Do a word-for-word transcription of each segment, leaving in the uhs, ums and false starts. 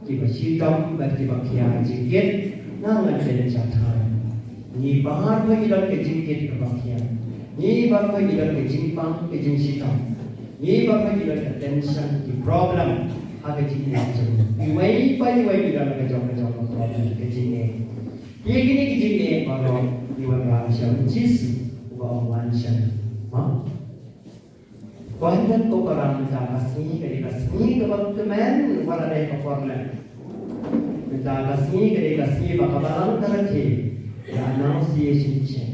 kiba shitom bad kiba khia jingkit, nga ngan kren sha thaiñ. Ngi baroh ngi don ka jingkit kaba khia. Ngi baroh ngi don ka jingpang ka jingshitom. Ngi baroh ngi don ka tension, ki problem ha ka jingim jong ngi. Iwei pa iwei ngi don ka jong ka jong ka problem ka jingim. Ïa kine ki jingeh baroh ngi wanrah sha u Jisu uba ong wan sha nga. Ha? Ko hynmen ko para, mynta ka sngi ka dei ka sngi kaba kmen, wat la dei ka por leh. Mynta ka sngi ka dei ka sngi ba ka Balang ka rakhe ïa annunciation check.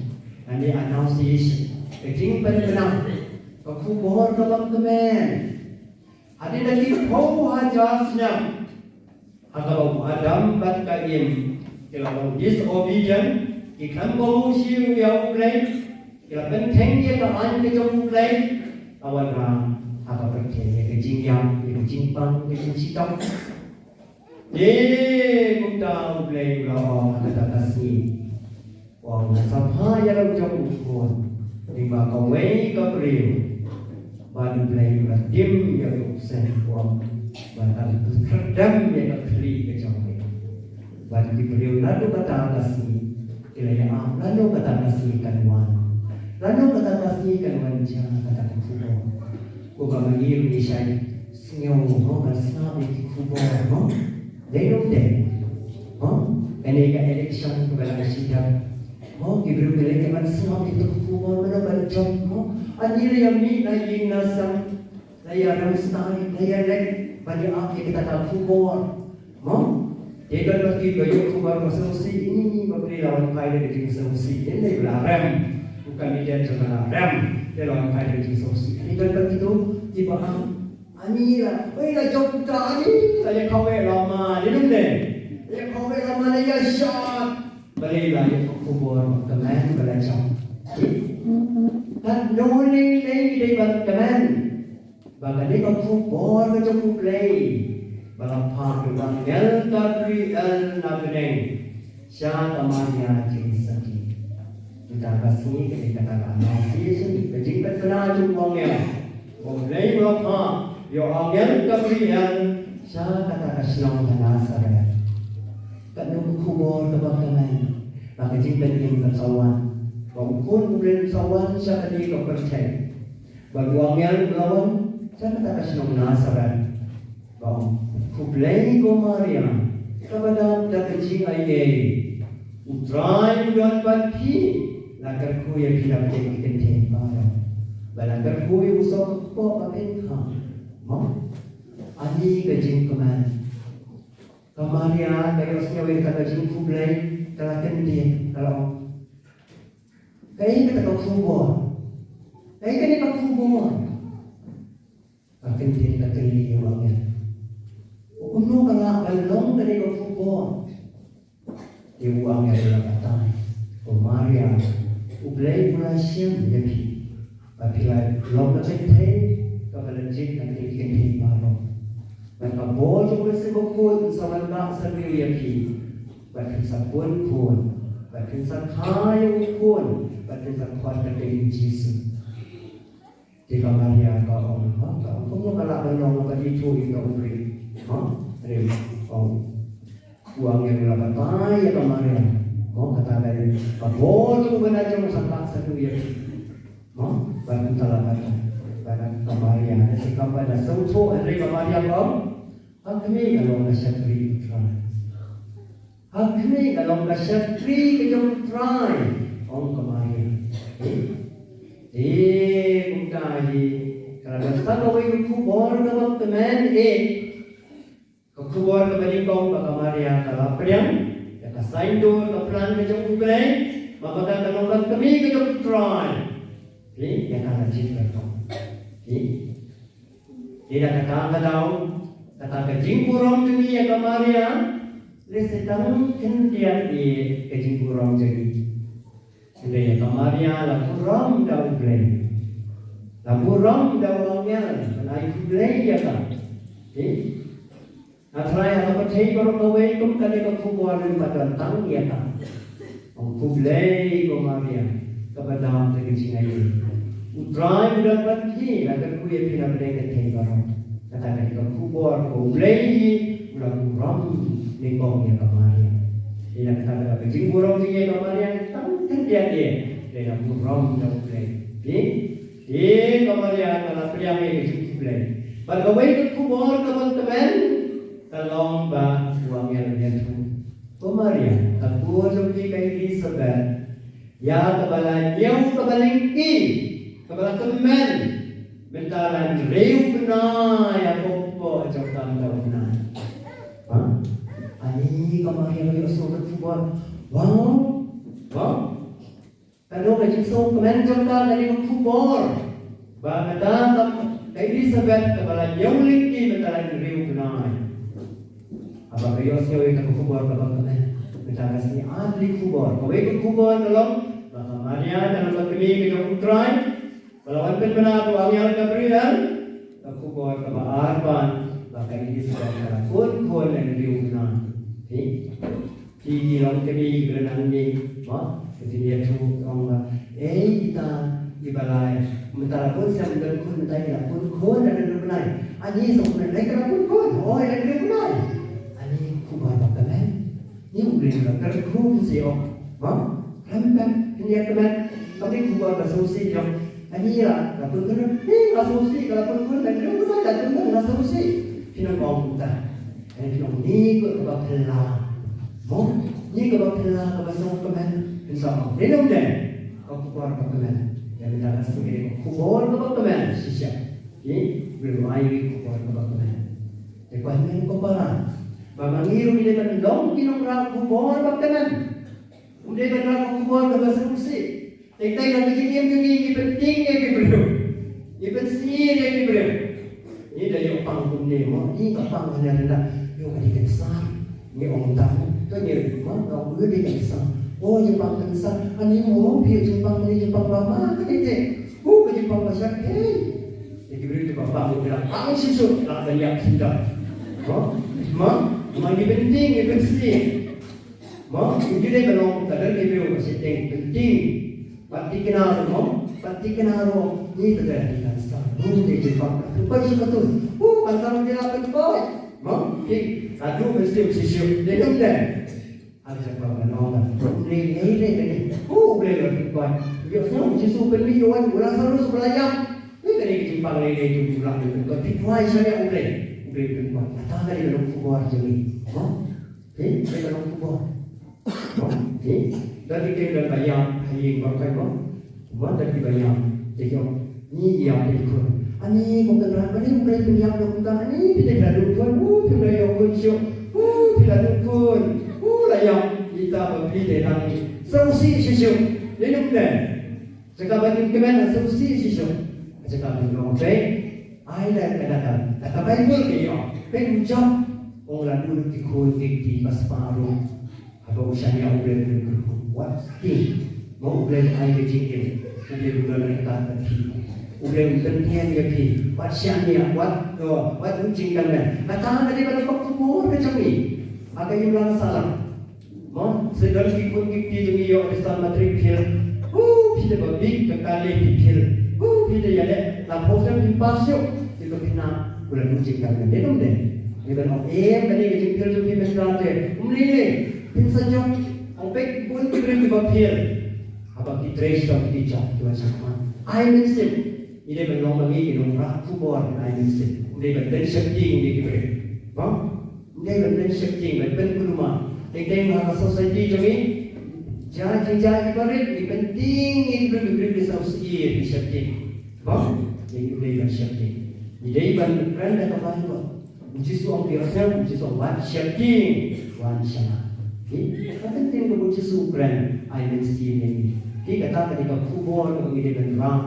Ani annunciation, ka jingpynbna, ka khubor kaba kmen. Hadien ki phew hajar snem, ha kaba u Adam bad ka Im ki la long disobedient, ki khlem kohnguh shuh ïa U Blei, ki la pyntheng ïa ka aiñ ka jong U Blei, ka wanrah ha ka pyrthei ïa ka jingïap, ïa ka jingpang, ïa ka jingshitom. Te kumta U Blei u la ong ha kata ka sngi, u ong, ngan sa phah ïa la u jong u khun, lyngba kawei ka briew, bad U Blei u la tim ïa u seng, u ong, bad ngan khyrdem ïa ka khlieh ka jong me. Bad ki briew naduh kata ka sngi ki la ïa ap lano kata ka sngi kan wan, lano kata ka sngi kan wan jia kata ka khubor. Kumba ma ngi ruh ngi shait sngew, mo, ban sngap ïa ki khubor, mo. Dei ne ym dei? Mo, kane ka election kaba la ka shim, mo, ki briew ki leit ban sngap ïa ki khubor, mano ban jop, mo. Ani la ïa mih na ïing na sem, la ïa rem stai, la ïa leit ban ïa ap ïa kita ki khubor. Mo? Te don pat kiba ïoh khubor ba sngewsih, ini ba phi la wan phai da ka jingsngewsih, ini ba la rem. U candidate jong nga la rem, te la wan phai da ka jingsngewsih. Ini don pat kito kiba ap. Ani la, oi, la jop kita, ani la ïa kawei lama, ni lum ne. La ïa kawei lama, la ïa shad. Balei? La ïa ka khubor ba kmen ba la jop. Katno lei lei ki dei ba kmen. Ba kane ka khubor ka jong U Blei ba la phah da u angel Gabriel na bneng sha ka Maria jingsakhi. Mynta ka sngi ka dei kata ka annunciation, ka jingpynbna jong u angel. Ba U Blei u la phah ïa u angel Gabriel sha kata ka shnong ha Nasareth. Katno ka khubor kaba kmen ba ka jingpynim kan sa wan, ba u Khun U Blei un sa wan sha kane ka pyrthei. Bad u angel u la wan sha kata ka shnong Nasareth. Ba ong, khublei ko Maria, kaba dap da ka jingaiei. U Trai u don bad phi, la kyrkhu ïa phi na pdeng ki kyntien baroh. Bad la kyrkhu ïa u soh kpoh ba phin kha. Mo? Ani ka jingkmen. Ka Maria ka ïohsngew ïa kata ka jingkhublei, ka la kyntien, ka la ong, kaei kata ka khubor? Kaei kane ka khubor? Ka kyntien, ka kylli ïa u angel, kumno ka lah ban long kane ka khubor? Te u angel u la batai, ko Maria, U Blei u la shem ïa phi ba phi la long ka kynthei kaba la jied na ki kynthei baroh. Bad ka bor jong U Blei Bakhuid un sa wan bah saduh ïa phi. Bad phin sa pun khun, bad phin sa kha ïa u khun, bad phin sa khot kyrteng Jisu. Te ka Maria ka ong, ha, ka ong, kumno ka lah ban long, ka dei thuh ïa ka, u briew. Ha? Rim, ong. U angel u la batai ïa ka Maria. Mo, kata ka dei ka bor jong U Blei, jong u sa bah saduh ïa phi. Mo, bad kumta la batai. Bad ka Maria, da shi kam bad da sngewthuh, hynrei ka Maria ka ong, ha khmih, nga long ka shakri U Trai. Ha khmih, nga long ka shakri ka jong U Trai, ong ka Maria. Te kumta hi ka la don sa kawei ka khubor kaba kmen eh. Ka khubor kaba nyngkong ba ka Maria ka la pdiang ïa ka saiñdur, ka plan ka jong U Blei, ba ka long ka kmie ka jong U Trai. Phi, ïa ka la jied ka kong. Phi. Te da kata ka daw, kata ka jingburom jong ngi ïa ka Maria, lehse tang khyndiat ïa ka jingburom jong ngi. Hynrei ïa ka Maria la burom da U Blei. La burom da u angel, ban ai khublei ïa ka. Te nga tharai ha ka pyrthei baroh kawei kum kane ka khubor ym pat don tang ïa ka. Ong khublei ko Maria, kaba dap da ka jingaiei. U Trai u don bad phi, la kyrkhu ïa phi na pdeng ki kynthei baroh. Kata ka dei ka khubor kaba U Blei hi u la burom Nyngkong ïa ka Maria. Ïa kata ka jingburom jong ïa ka Maria tang khyndiat ïa. Ïa ka burom jong U Blei. Ïa ka Maria ka la pdiang ïa ka jong U Blei. Bad kawei ka khubor kaba kmen ka long ba u angel u ïathuh. Ko Maria, ka khubor jong phi ka Elisabet. Ïa kaba la ñiew kaba lyngkhi, kaba la kmen, mynta la hynriew bnai ïa ka kpoh jong ka mynta u bnai. Ha? Ani ka Maria ka ïohsngew ka khubor. Wow. Wow. Ka don ka jingsngewkmen jong ka, ka dei ka khubor. Ba mynta ka, ka Elisabet kaba la ñiew lyngkhi mynta la hynriew bnai. Haba ka ïohsngew ïa ka khubor kaba kmen, mynta ka sngew ar tylli ki khubor. Kawei ka khubor ka long ba ka Maria ka long ka kmie ka jong U Trai, ba la wan pynbna da u angel Gabriel. Ka khubor kaba ar pat ba ka Elisabet ka la pun khun hynriew bnai. Phi, phi ki long kmie ki kren hangne, mo? Ka jingïathuh ka ong ba, ei, ita iba lai, mynta la pun snem don khun, mynta i la pun khun da hynriew bnai. Ani sngewkmen, lai ka la pun khun, oi, da hynriew bnai. Ani khubor ba kmen. Ni U Blei u la kyrkhu shisha, mo? Khlem pep, phin ïa kmen, kam dei khubor ka sngewsih jong. Ani la, la pun khun, ni la sngewsih, ka la pun khun, la pun khun, la pun khun, la sngewsih. Phin ong kumta. Ani phin ong ni ko kaba phylla. Mo, ni kaba phylla, kaba sngewkmen, phin sa ong. Dei nong dei, ka khubor kaba kmen. Ïa mynta ka sngi ka khubor kaba kmen, shisha. Ni, U Blei u ai ka khubor kaba kmen. Te ko hynmen ko para. Ba ma ngi ruh ngi dei ban long ki nongrah khubor ba kmen. Um dei ban rah ka khubor kaba sngewsih. Teng teng na ka jingim jong ngi, ngi pynting ïa ki briew. Ngi pynsngewsih ïa ki briew. Ngi da ïoh pang kumne mo, ngi ka pang hynrei da ïoh ka dei ka cancer. Ngi ong tang to ngi mo, ka ong ka dei ka cancer. Oh, jingpang cancer. Ani mo, phi jingpang ni jingpang ba ma ka dei te. Oh, ka jingpang ba shyrkhei. Ïa ki briew kiba pang, kiba pang shisha, la ban ïap shisha. Mo, mo, mo ngi pynting, ngi pynsngewsih. Mo, u ju dei ban long kumta, don ki briew ba sheptieng pynting. Bad thikna ruh mo, bad thikna ruh, ni te dei ki cancer. Bun dei ki bang, pynpoi sha ka tu. Uh, cancer ruh dei la pynpoi. Mo, ki, ka tu mesti mesti shu, dei dong dei. Ada siapa ban long da. Dei, dei, dei, dei. Uh, U Blei la pynpoi. Ïa, so, Jisu pynmih ïa u Lasarus ba la ïap. Ni ka dei ki jingpang lei lei tu, tu la pynpoi. Pynpoi sha ïa U Blei. U Blei pynpoi. Kata ka dei ka long khubor jong ngi. Mo? Te, te ka long khubor. Te, da ki kem da ka ïam, ha ïing baroh kai mo. Mo da ki ba ïam, te ki ong, ngi ïam te khun. Ani ko Kynrad ba ni U Blei pynïap da kumta, ani phi te la duk khun, u phi la ïoh khun shuh, u phi la duk khun, u la ïam, ita ba phi te nang ni. Sngewsih shisha, ni num ne. Jaka ba kin kmen ha sngewsih shisha. Jaka ba kin long peit. Ai la ka daka. Daka Baibl ka ïoh. Peit u Job. Ong la dun ki khun ki kti ba spah ruh. Haba u shaniah U Blei, U Blei u kyrkhu. Wat king. Mo U Blei ai ka jingim. U Blei u don ryngkat bad phi. U Blei u pyntngen ïa phi. Wat shaniah, wat, wat u jingkyrmen. Kata ka dei ba la khubor ka jong ngi. Ha ka imlang sahlang. Mo, sa don ki khun ki kti jong ngi ïoh result matric fail. Hu, phi te ba bieit ka kali phi fail. Hu, phi te ïaleh, la phew snem phi pass shuh. Te ka phi na, u la dei jingkyrmen, dei ne ym dei? Ngi ban ong em kane ka jingfail jong phi mynta te. Ym lei lei. Phin sa jop, ong peit bun ki briew kiba fail. Haba ki trei shitom ki jop, ki wan shakhmat. Ai mynsiem. Ngi dei ban long ma ngi ki nongrah khubor, ai mynsiem. Ngi dei ban pynsheptieng ïa ki briew. Mo? Ngi dei ban pynsheptieng, ban pynkulmar. Teng teng ha ka society jong ngi. Jia jingjaw kiba rit, ngi pyntieng ïa ki briew, ki briew ki sngewsih, ki sheptieng. Mo? Ngi dei ban sheptieng. Ngi dei ban kren da ka Baibl. U Jisu ong, phi ïohsngew, u Jisu ong, wat sheptieng, wan sha nga. Ki, ka kyntien kaba u Jisu u kren, ai mynsiem ïa ngi. Ki, kata ka dei ka khubor kaba ngi dei ban rah.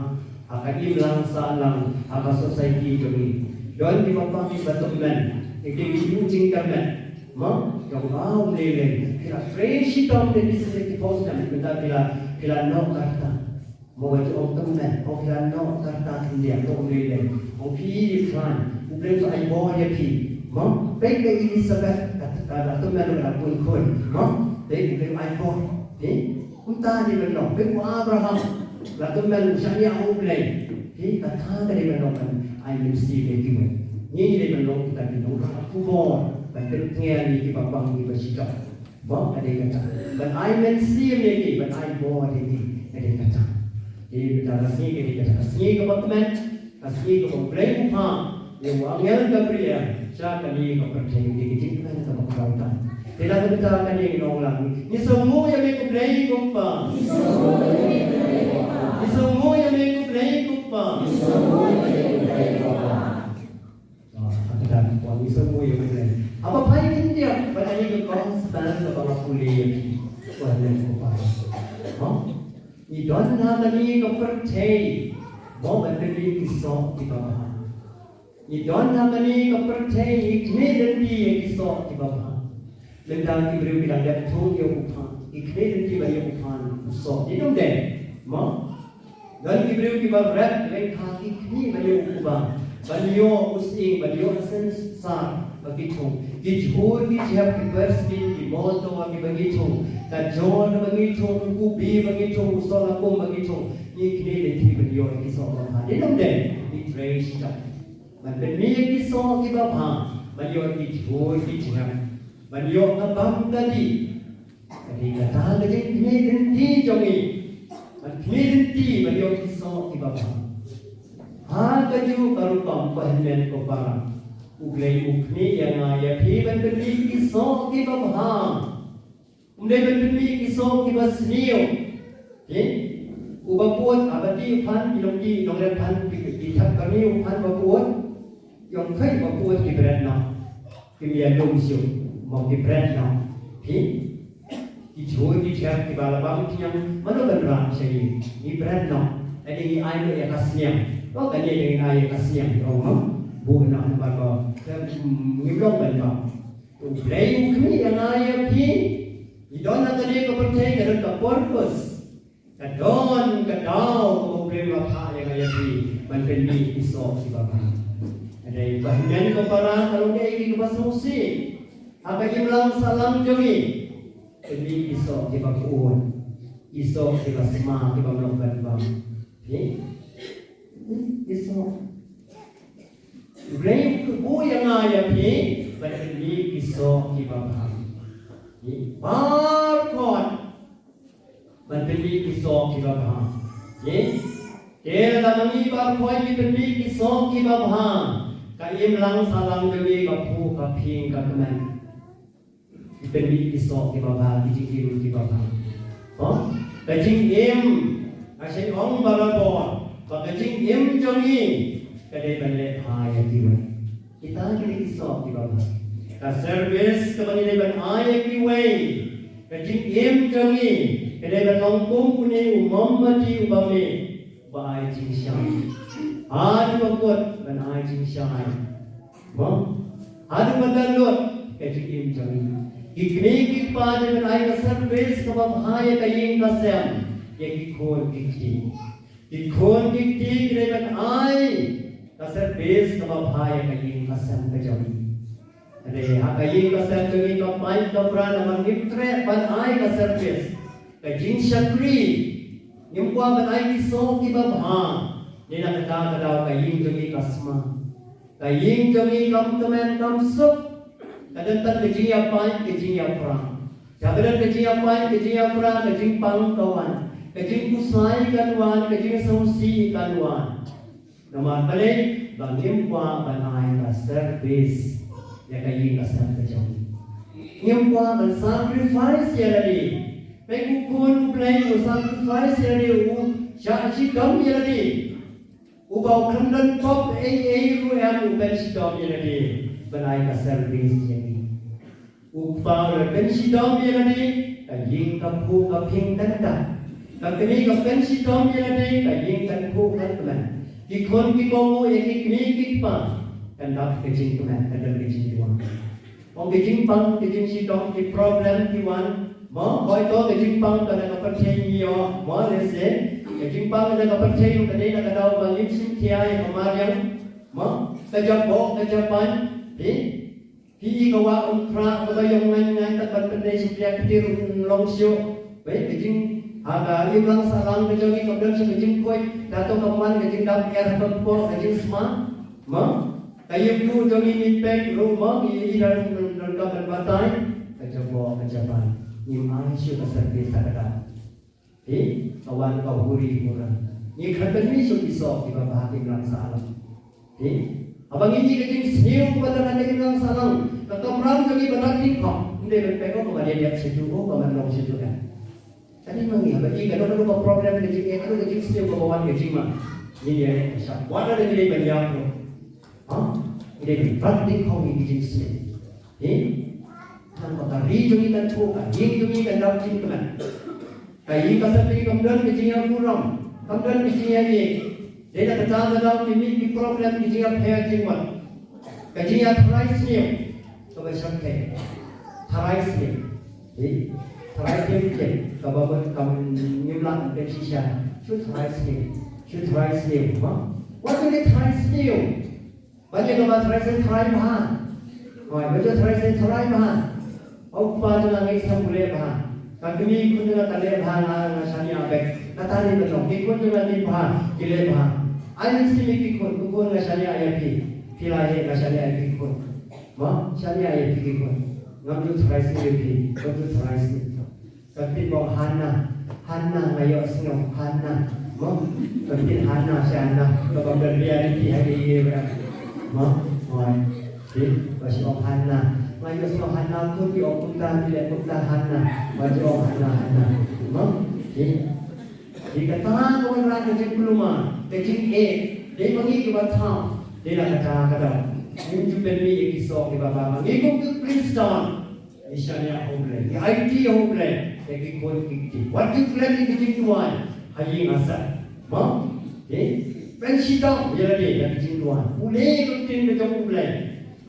Ha ka imlang sahlang, ha ka society jong ngi. Don kiba pang kiba tymmen, ki dei ki ju jingkyrmen. Mo, jong nga um lei lei. Phi la trei shitom de ki shisien ki phew snem, mynta phi la, phi la noh ka rta. Mo ba ju ong tymmen, ong phi la noh ka rta khyndiat, to um lei lei. Ong phi dei khlaiñ, U Blei u ai bor ïa phi. Mo, peit ka Elisabet, ka, ka, ka tymmen ka la pun khun. Mo, peit U Blei u ai bor. Phi, kumta dei ban long, peit u Abraham. La tymmen u shaniah ha U Blei. Phi, kata ka dei ban long ban ai mynsiem ïa kiwei. Ngi dei ban long kita ki nongrah khubor. Ban pyntngen ïa ki ba pang ki ba shitom. Mo ka dei kata. Ban ai mynsiem ïa ki, ban ai bor ïa ki. Ka dei kata. Dei kata ka sngi, ka dei kata ka sngi kaba kmen. Ka sngi kaba U Blei u phah ïa u angel Gabriel sha kane ka pyrthei, ïa ka jingkmen kaba khraw tam. Te la kata kane ngi ong lang, ngi sngewnguh ïa me ko Blei ko Kpa. Ngi sngewnguh ïa me ko Blei ko Kpa. Ngi sngewnguh ïa me ko Blei ko Kpa. Ah, kata ka ngi sngewnguh ïa me ko Blei. Haba phai khyndiat bad ïa ka gospel kaba nga pule ïa phi, ko Blei ko Kpa. Mo? Ngi don ha kane ka pyrthei, mo, ban pynmih ki soh kiba bha. Ngi don ha kane ka pyrthei, ngi khmih lynti ïa ki soh kiba bha. Mynta ki briew ki dang dep thung ïa u kpa, ki khmih lynti ban ïa u kpa u soh. Dei ne ym dei? Mo? Don ki briew kiba rep lyngkha, ki khmih ban ïa u kpa, ban ïoh u sying, ban ïoh sensar ba ki thung. Ki jhur ki jhep, ki perskin, ki motor kiba ngi thung, ka jor ba ngi thung, u kubi ba ngi thung, u soh lakum ba ngi thung. Ngi khmih lynti ban ïoh ki soh ba bha. Dei ne ym dei? Ngi trei shitom ban pynmih ki soh kiba bha, ban ïoh ki jhur ki jhep, ban ïoh ka bam ka dih. Ka dei kata ka jingkhmih lynti jong ngi. Ban khmih lynti ban ïoh ki soh kiba bha. Ha kajuh ka rukom, ko hynmen ko para, U Blei u khmih ïa nga ïa phi ban pynmih ki soh kiba bha. Ym dei ban pynmih ki soh kiba sniew. Phi, uba pud, haba dih u phan, ki nongdih nongrep phan, ki, ki thep kane u phan ba pud. Ïong kheiñ ba pud ki bret noh. Kim ïalum shuh, mo, ki bret noh. Phi, ki jhur ki jhep kiba la bam khñiang, mano ban rah sha ngi? Ngi bret noh. Lane ngi ai noh ïa ka sniang. Ko kane ngi ai ïa ka sniang, ong mo. Buh noh namar ba, mm, ngim long ban bam. U Blei u khmih ïa nga ïa phi. Ngi don ha kane ka pyrthei, ka don ka purpose. Ka don ka daw kaba U Blei u la phah ïa nga ïa phi ban pynmih ki soh kiba bha. Hynrei ko hynmen ko para, ka long kaei kaba sngewsih ha ka imlang sahlang jong ngi? Pynmih ki soh kiba khuid, ki soh kiba sma, kiba mlong ban bam. Phi, ki soh. U Blei u buh ïa nga ïa phi ban pynmih ki soh kiba bha. Phi, baroh khoit ban pynmih ki soh kiba bha. Phi, te lada ma ngi baroh khoit ngi pynmih ki soh kiba bha, ka imlang sahlang jong ngi ka phuh ka phieng ka kmen. Ki pynmih ki soh kiba bha, ki jingim kiba bha. Mo? Ka jingim, nga shait ong barabor ba ka jingim jong ngi ka dei ban leh bha ïa kiwei. Kita ki dei ki soh kiba bha. Ka service kaba ngi dei ban ai ïa kiwei. Ka jingim jong ngi ka dei ban long kum une u mombati uba mih, ba ai jingshai. Haduh ba kut ban ai jingshai. Mo? Haduh ba don lut ka jingim jong ngi. Ki kmie ki kpa dei ban ai ka service kaba bha ïa ka ïing ka sem, ïa ki khun ki kti. Ki khun ki kti ki dei ban ai ka service kaba bha ïa ka ïing ka sem ka jong ngi. Hynrei ha ka ïing ka sem jong ngi ka paid ka pra namar ngim treh ban ai ka service, ka jingshakri, ngim kwah ban ai ki soh kiba bha. Dei na kata ka daw ka ïing jong ngi ka sma. Ka ïing jong ngi kam kmen kam suk. Ka don tang ka jingïapaid ka jingïapra. Haba don ka jingïapaid ka jingïapra, ka jingpang ka wan, ka jingkusai kan wan, ka jingsngewsih kan wan. Namar balei? Ba ngim kwah ban ai ka service ïa ka ïing ka sem ka jong ngi. Ngim kwah ban sacrifice ïa lade. Peit u Khun u Blei u sacrifice ïa lade, u shah shitom ïa lade. Uba u khlem don pop ei ei ruh em, u pynshitom ïa lade ban ai ka service ïa ngi. U Kpa u la pynshitom ïa lade, ka ïing ka phuh ka phieng kan dap. Ka kmie ka pynshitom ïa lade, ka ïing kan phuh kan kmen. Ki khun ki kohnguh ïa ki kmie ki kpa, kan dap ka jingkmen, kan dap ka jingduwai. Ong ka jingpang, ka jingshitom, ki problem ki wan. Mo, hooid to ka jingpang ka na ka pyrthei ngi ïoh, mo, lehse ka jingpang ka na ka pyrthei ka dei na ka daw ba ngim shym khia ïa ka mariang. Mo, ka jaboh ka japan. Phi, phi i ka wah um khrah kaba ïong ngan ngan, tak ban pyndei shu pia ktir um long shuh. Phi, ka jing, ha ka imlang sahlang ka jong ngi kam don shuh ka jingkhuid. Kato ka man ka jingdap er ha ka kpoh ka jingsma. Mo, ka ïing jong ngi ngi peit ruh mo, ngi i ran ka ban batai, ka jabok ka jabai. Ngim ai shuh ka service ha ka daw. Te ka wan ka huri hura. Ngi kyrpad ïa shuh ki soh kiba bha kim lang sahlang. Te haba ngi ïohi ka jingsniew kaba dang ka kim lang sahlang, ka kamram ka ngi ba dang dih pop. Ym dei ban peit ko ka ban ïa dep shuh, ko ka ban long shuh kan. Ka dei ma ngi haba ïohi ka dang ka dang ka problem ka jingeh, ka dang ka jingsniew kaba wan ka jingma. Ngi ïa ka shah. Wat la da ngi dei ban ïap ruh. Ha? Ngi dei ban bat dih pop ngi ki jingsniew. Te nang ba ka ri jong ngi kan thuh, ka ïing jong ngi kan dap jingkmen. Ka ïing ka sem jong ngi kam don ka jingïaburom, kam don ka jingïaïeit. Dei na kata ka daw ngi mih ki problem, ki jingïapher jingwan. Ka jingïatharai sniew kaba shyrkhei. Tharai sniew. Te tharai sniew te kaba ban kam ngim lah ban peit shisha. Shu tharai sniew. Shu tharai sniew. Ha? Wat ngi tharai sniew. Ba ïa kaba tharai sniew tharai bha. Hooid, ba ïa tharai sniew tharai bha. O kpa jong nga, ngi sngewbha leh bha. Ka kmie khun jong nga ka leh bha, nga nga shaniah beit. Kata dei ban long, ki khun jong nga ki bha, ki leh bha. Ai mynsiem ïa ki khun, ko khun nga shaniah ïa phi. Phi la heh, nga shaniah ïa phi khun. Mo, shaniah ïa phi ki khun. Ngam ju tharai sniew ïa phi, ngam ju tharai sniew. Ka ktien ba ong Hanna, Hanna, nga ïohsngew, Hanna. Mo, ka ktien Hanna sha Hanna, kaba ong ka reality ha ïing. Mo, mo. Te ba shu ong Hanna, nga ïohsngew Hanna, khun ki ong kumta, ki leh kumta Hanna. Ba shu ong Hanna, Hanna. Mo, te. Te kata ka wanrah ka jingkulmar, ka jingeh. Dei ma ngi kiba thaw, dei na kata ka daw. Ngim ju pynmih ïa ki soh kiba bha. Ma ngi kum ki Khristan, ngi shaniah ha U Blei, ngi aiti ha U Blei ïa ki khun ki kti. Wat ju klet ïa ki jingduwai ha ïing ha sem. Mo? Te pynshitang ïa lade da ki jingduwai. Pule ka ktien ka jong U Blei.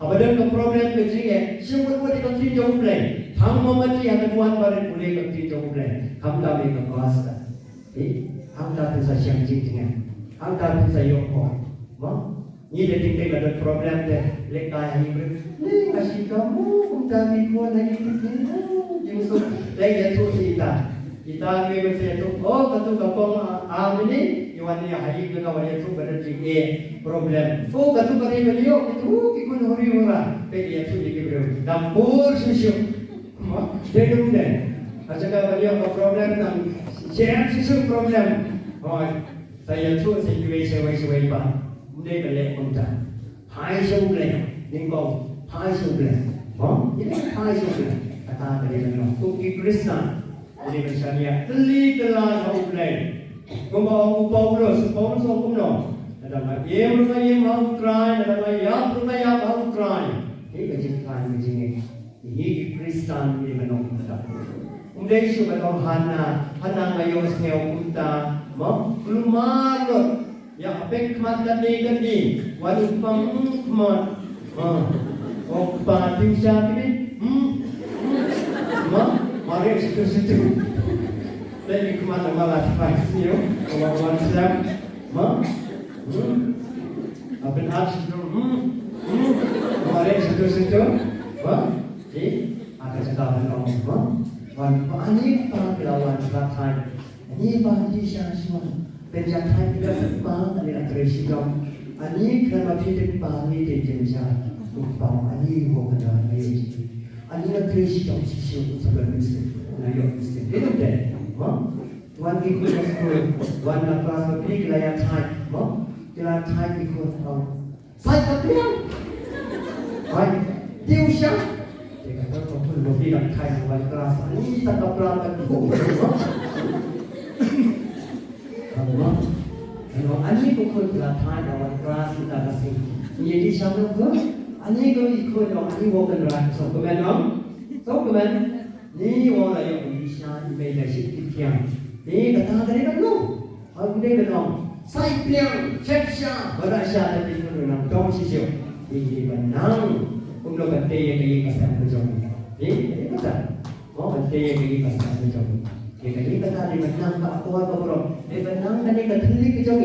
Haba don ka problem ka jingeh, shim wut wut ïa ka ktien jong U Blei. Thang mombati ha ka duwan barit, pule ka ktien jong U Blei. Khamtam ïa ka cross ka. Te hangta phin sa shang jingjngai. Hangta phin sa ïoh poi. Mo? Ngi te teng teng la don problem te leh kai ha ïing briew. Ni nga shim ka mo kumta ki khun ha ïing te jingsuk. Te ïathuh ïa ita. Ita ngi ban sa ïathuh. Oh, katu ka pong a mini. Ngi wan ïa ha ïing te nga wan ïathuh ba don jingeh problem. Oh, katu ka dei ban ïoh katu ki khun huri hura. Te ïathuh ïa ki briew. Dang bor shuh shuh. Mo, dei ne ym dei? Ha jaka ban ïoh ka problem nang shem shisha problem. Hooid, sa ïathuh sa ïa kiwei shawei shawei ba. Ym dei ban leh kumta. Phai sha U Blei. Nyngkong, phai sha U Blei. Mo, ïa phai sha U Blei. Kata ka dei ban long. Kum ki Khristan, ïa dei ban shaniah tylli tylli ha U Blei. Kumba ong u Paulus, u Paulus ong kumno? Lada nga im ruh nga im ha U Trai, lada nga ïap ruh nga ïap ha U Trai. Te ka jingtrai ka jingeh. Ngi ki Khristan ngi ban ong kumta. Ym dei shuh ban ong Hanna, Hanna nga ïohsngew kumta. Mo, kulmar lut. Ïa peit khmat kane kane. Wan u pang khmat. Mo. O kpa, tieng sha kine. Hmm. Mo, mareh shuh shuh. Peit khmat, ma la tharai sniew. Wan wan slem. Mo. Hmm. Hapdeng ar shuh shuh. Hmm. Hmm. Mareh shuh shuh. Mo. Te, ha ka jaka ban ong, mo? Wan, ba ani pa ki la wan, ki la thait. Ani pa ki sha shuwa. Pynjah thait ki la sat pa, ani la trei shitom. Ani khlem ma phi dei pa, ani dei jynjar. U pa, ani ho ka da, ani. Ani la trei shitom shisha, u sa ban mynsiem. Na ïoh mynsiem. Dei dei, mo? Wan ki khun na skul, wan na klas ba phi ki la ïa thait, mo? Ki la thait ki khun, mo? Sai ka pliang. Hai, tiu sha. Te kata ko khun ba phi la thait na wan klas. Ani ta ka pliang ka tu. Ano, ano, ani ko khun la thait na wan klas kita ka sing. Ni di sha ko khun. Ani ko i khun no, ani wo kan ran. So ko men no. So ko men. Ni wo la yo di sha i mei da shi ki tiang. Ni kata ka ni kan no. Haba dei ban ong, sai pliang, chet sha, ba da sha, da dei ban nang dong shisha. Dei ban nang, kumno ban tei ïa ka ïing ka sem ka jong. Dei, dei kata. Mo ban tei ïa ka ïing ka sem ka jong. Dei ka ïing kata dei ban nang ka akor ka burom. Dei ban nang kane ka thylliej ka jong.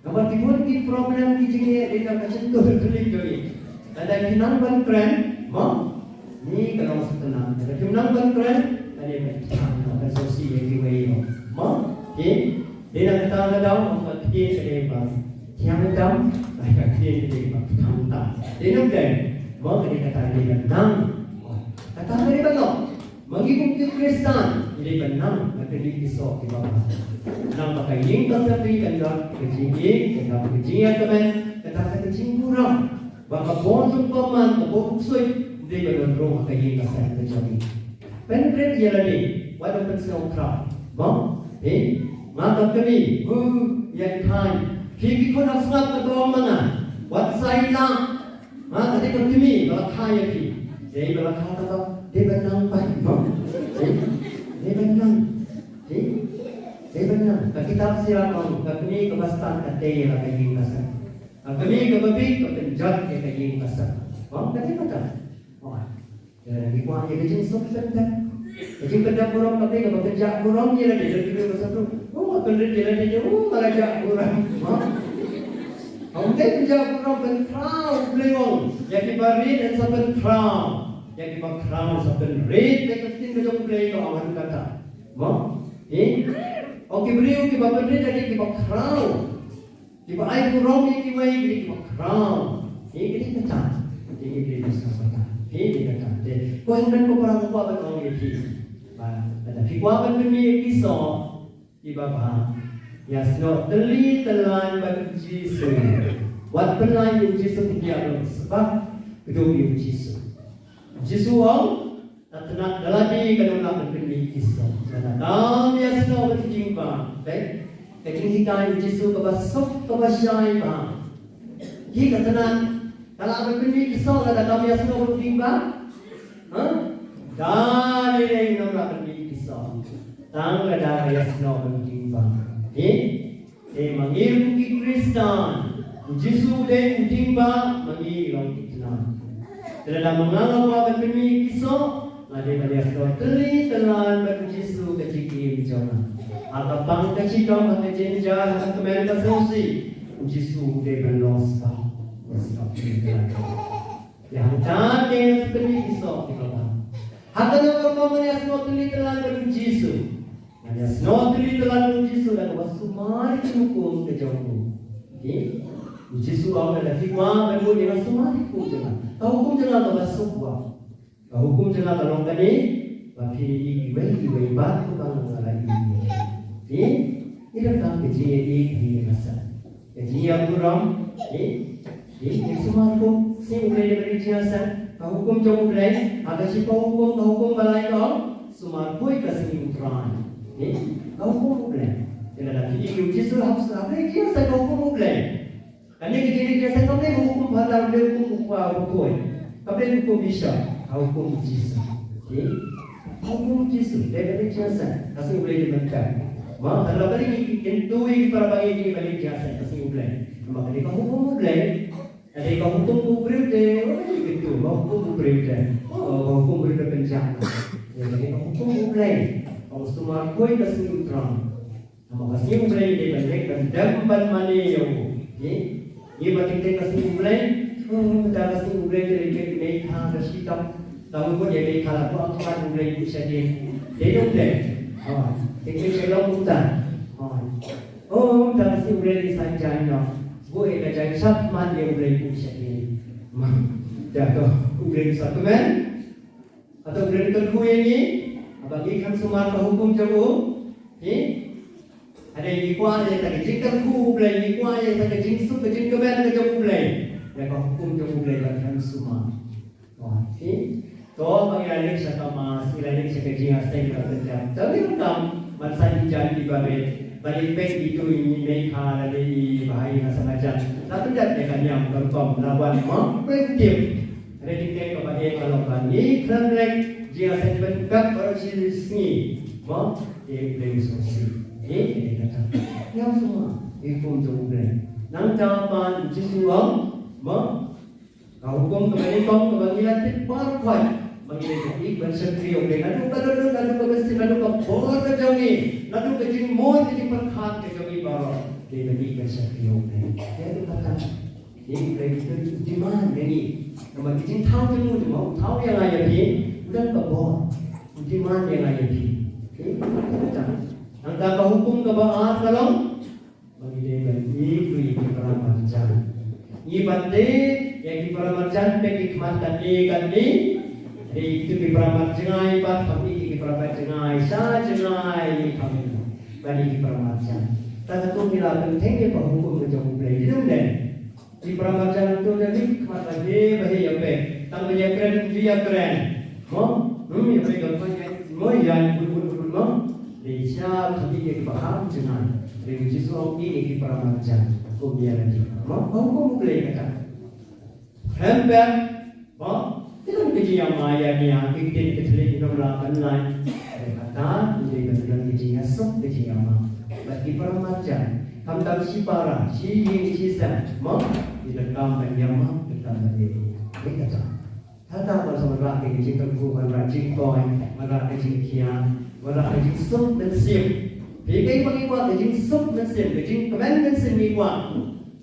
Namar ki bun ki problem ki jingeh dei na ka shyntur thylliej jong. Lada ki nang ban kren, mo? Ni ka long sutnam. Lada kim nang ban kren, lada ban kren, ban sngewsih ïa kiwei ruh. Mo? Ki? Dei na kata ka daw, ka ktien ka dei ba thiang tam, ka ktien ka dei ba thiang tam. Dei na kata, mo ka dei kata dei ba nang. Khristan, ngi dei ban nang na kine ki soh kiba bha. Nang ba ka ïing ka sem kan dap ka jingim, kan dap ka jingïakmen, kan dap ka jingburom. Ba ka bor jong ka man, ka bor ksuid, ngi dei ban rung ha ka ïing ka sem ka jong ngi. Pynrit ïa lade, wat ym pynsngewkhraw. Bang, eh, nga ka kmie, hu, ïa khan. Phi ki khun ap sngap ka bang ma nga. Wat sa ïa la. Nga ka dei ka kmie, ba la kha ïa phi. Dei ba la kha ka ba, dei ban nang pai, bang. Eh, dei ban nang. Eh, dei ban nang. Ka kitab Sirah bang, ka kmie kaba stad ka tei ïa la ka ïing ka sem. Ka kmie kaba bieit ka pynjot ïa ka ïing ka sem. Bang, ka dei kata. Oh. Ïa, ngi kwah ïa ka jingsuk teng teng. Ka jingpynjah burom kata kaba pynjah burom ïa lade, lada ki briew ba sngewthuh. Oh, nga pynrit ïa lade, oh, nga la jah burom. Ha? Hynrei pynjah burom pynkhraw, U Blei u ong. Ïa kiba rit yn sa pynkhraw. Ïa kiba khraw sa pynrit, ïa ka ktien ka jong U Blei ka ong haduh katta. Mo? Eh? Ong ki briew kiba pynrit ïa kiba khraw. Kiba ai burom ïa kiwei, ki dei kiba khraw. Ki dei kata. Ki dei kata. Ki dei kata. Te, ko hynmen ko para, ko kwah ban ong ïa phi. Ba, lada phi kwah ban pynmih ïa ki soh kiba bha, ïasnoh tylli tylan bad U Jisu. Wat pynlait ïa U Jisu, pyndiah ïa u, sbak kdup ïa U Jisu. U Jisu u ong, Ka tnat da lade ka nang lah ban pynmih ki soh. Lada kam ïasnoh bad u jingbam. Peit, ka jinghikai U Jisu kaba suk kaba shai bha. Ki ka tnat ka lah ban pynmih ki soh lada kam ïasnoh bad u jingbam? Ha? Da lei lei nang lah ban pynmih ki soh. Tang lada ka ïasnoh bad u jingbam. Ki? Te ma ngi ruh ki Khristan, U Jisu u dei u jingbam, ma ngi long ki tnat. Te lada ma nga nga kwah ban pynmih ki soh, nga dei ban ïasnoh tylli tylan bad U Jisu ka jingim jong nga. Ha ka pang ka shitom, ha ka jynjar, ha ka kmen ka sngewsih, U Jisu u dei ban long sbak. Ïasnoh tylli tylan. Ïa hangta te ngan pynmih ki soh kiba bha. Ha kano ka rukom ngan ïasnoh tylli tylan bad U Jisu? Ngan ïasnoh tylli tylan bad U Jisu da kaba sumar ïa ki hukum ka jong u. Ki? U Jisu u ong lada phi kwah ban bud ïa nga, sumar ïa ki hukum jong nga. Ka hukum jong nga kaba suk bha. Ka hukum jong nga ka long kane, ba phin ïohi iwei ïa iwei bad kumba nga la ïohi ïa phi. Ki? Ïa kata ka jingïohi ïa ka jingïaburom, eh, eh, ïa sumar kum, sngi U Blei dei ban ïa jingïaseng, ka hukum jong U Blei, ha ka shiphew hukum, ka hukum ba lai ka ong, sumar khuid ka sngi U Trai. Eh, ka hukum U Blei. Te lada phi ïohi U Jisu hap sumar, U Blei ïa jingïaseng ka hukum U Blei. Kane ka jingïaseng kam dei ka hukum pharda, kam dei hukum u kpa u khuid. Kam dei hukum Isha, ka hukum U Jisu. Eh? Ka hukum U Jisu, dei ban ïa jingïaseng, ka sngi U Blei dei ban pep. Ma, tang lada ba dei ngi kyntu ïa ki para bangeit ïa ki ban ïa jingïaseng, ka sngi U Blei. Namar ka dei ka hukum U Blei. Ka dei ka hukum u briew te, oh, ïa kyntu, ka hukum u briew te. Oh, ka hukum u briew te pynjah. Ïa, ka dei ka hukum U Blei. Ka sumar khuid ka sngi U Trai. Namar ka sngi U Blei ngi dei ban leit ban dem ban mane ïa u. Ngi, ngi ba teng teng ka sngi U Blei. Oh, mynta ka sngi U Blei te leit leit mei kha ka shitom. Tang u bud ïa mei kha la, ko akhmat U Blei buh shadien. Dei U Blei. Oh, teng teng sha long mynta. Oh. Oh, mynta ka sngi U Blei dei sa jaiñ noh. Buh ïa ka jaiñ sha khmat ïa U Blei buh shadien. Ma, da ka U Blei sa kmen. Hato U Blei u kyrkhu ïa ngi? Haba ngi khlem sumar ka hukum jong u? Ngi? Hynrei ngi kwah ïa ka jingkyrkhu U Blei, ngi kwah ïa ka jingsuk ka jingkmen ka jong U Blei. Ïa ka hukum jong U Blei ba khlem sumar. Kwah, ngi? To ba ngi la leit sha ka mass, ngi la leit sha ka jingïaseng, la pyndep. To ngi kam ban sa ïa jan kiba rit. Ba ngi peit itu, i mei kha lane i bahai na sa ngajan. La pyndep ïa ka niam ka rukom, la wan ma peit tip. Hynrei teng teng kaba eh ka long ba ngi khlem leit jingïaseng, pynpep baroh shi sngi. Mo, ïa U Blei u sngewsih. Ïa, ïa kata. Ngiam sumar ïa ka hukum jong U Blei. Nangta pat U Jisu u ong, mo, ka hukum kaba nyngkong kaba ngi la tip baroh khoit, ba ngi dei ban ïeit ban shakri ïa U Blei naduh ka dohnud, naduh ka mynsiem, naduh ka bor ka jong ngi, naduh ka jingmut ka jingpyrkhat ka jong ngi baroh. Dei ban ïeit ban shakri ïa U Blei. Ïa kata. Ïa U Blei u demand ïa ngi. Namar ka jingthaw jong u, jong u thaw ïa nga ïa phi, u don ka bor. U demand ïa nga ïa phi. Nangta ka hukum kaba ar ka long ba ngi dei ban ïeit ïa ki paramarjan. Ngi ban tip ïa ki paramarjan, peit ki khmat katne katne. Ïa kito ki para mat jngai pat, kham ïa ki para mat jngai, sha jngai ïa ka mih. Bad ïa ki para mat jngai. Kata to ngi la pyntheng ïa ka hukum ka jong U Blei. Dei ne em dei? Ki para mat jngai to da ri khmat ba he ba he ïa phi. Tang ba ïa kren ju ïa kren. Mo? Hmm, ïa phi ka khmat ïa mo ïa bun bun bun mo. Dei sha kham ïa ki para mat jngai. Dei U Jisu ong ïa ki para mat jngai. Kum ïa la ki. Mo? Hukum U Blei kata. Khlem pep, mo, te don ka jingïama ïa nia, ki ktien ka thylliej ym lah ban lait. Te kata, te don ka jingïasuk, ka jingïama. Bad ki para marjan, khamtam shi para, shi ïing, shi sem, mo, ki donkam ban ïama, donkam ban ïa. Te kata. Kata ban sa wanrah ka jingkyrkhu, wanrah jingkoit, wanrah ka jingkhia, wanrah ka jingsuk mynsiem. Phi, kaei ba ngi kwah, ka jingsuk mynsiem, ka jingkmen mynsiem ngi kwah.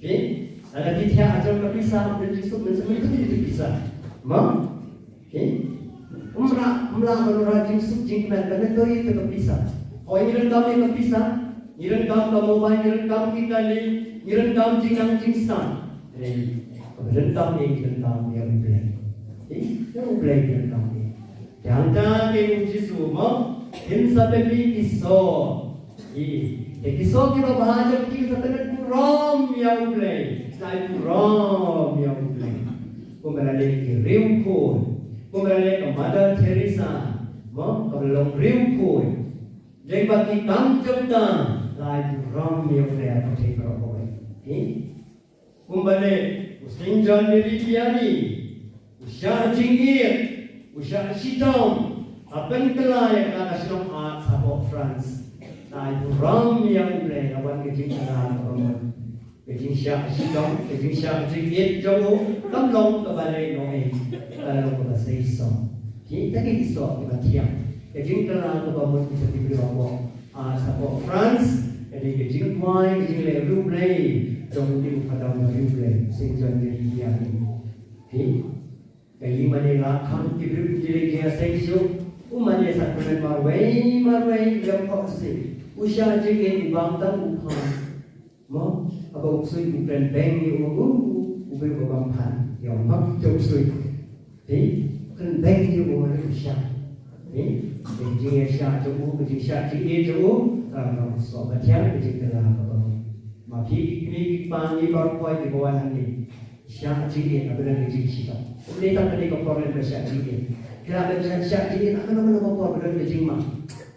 Phi, lada phi thiah ha jong ka pisa, ka jingsuk mynsiem, phi thiah ha pisa. Mo? Phi? Ym lah, ym lah ban wanrah jingsuk jingkmen, lada to ïa ka pisa. Hooid ngi donkam ïa ka pisa, ngi donkam ka mobile, ngi donkam ki kali, ngi donkam jingnang jingstad. Hynrei kaba donkam ngi donkam ïa U Blei. Phi? Ïa U Blei ngi donkam ïa. Te hangta keiñ U Jisu mo, phin sa pynmih ki soh. Te ki soh kiba bha jong phi sa pynburom ïa U Blei. Sa pynburom ïa U Blei. Kumba la leh ki riewkhuid, kumba la leh ka Mother Teresa, mo, kaba long riewkhuid. Dei ba ki kam jong ka, la pynburom ïa U Blei ha ka pyrthei baroh kawei. Phi? Kumba leh u Saint John Mary Vianney, u shah jingïeit, u shah shitom, ha pynkylla ïa ka shnong Aix hapoh France. Te burom ïa U Blei, la wan ka jingkylla kaba mut. Ka jingshah shitom, ka jingshah jingïeit jong u, kam long kaba leh noh ei, ka long kaba sei song. Ki, ta ki soh kiba thiang. Ka jingkylla kaba mut kita ki briew hapoh Ah, hapoh France, ka dei ka jingduwai, ka jingleh riewblei jong u dei u Phadar ba riewblei, Saint John Mary Vianney. Phi, ka ïing mane la khang ki briew ki leh ki ïaseng shuh, u mane sakramen marwei marwei, lem khohsiew, u shah jingïeit, u bam tang u phah. Mo, haba u ksuid u kren beng ïa u, u, u briew uba bam phah. Ïa u, mo, u ksuid. Phi, u kren beng ïa u, u shah. Phi, ka jingïashah jong u, ka jingshah jingïeit jong u, ka long ka soh ka thiang, ka jingkylla kaba mut. Ma phi ki kmie ki kpa ngi baroh kawei kiba wan hangne. Shah jingïeit, haba don ka jingshitom. Ym dei tang kane ka por lem ba shah jingïeit. Ki lah ban shah, shah jingïeit, ha kano kano ka por ba don ka jingma.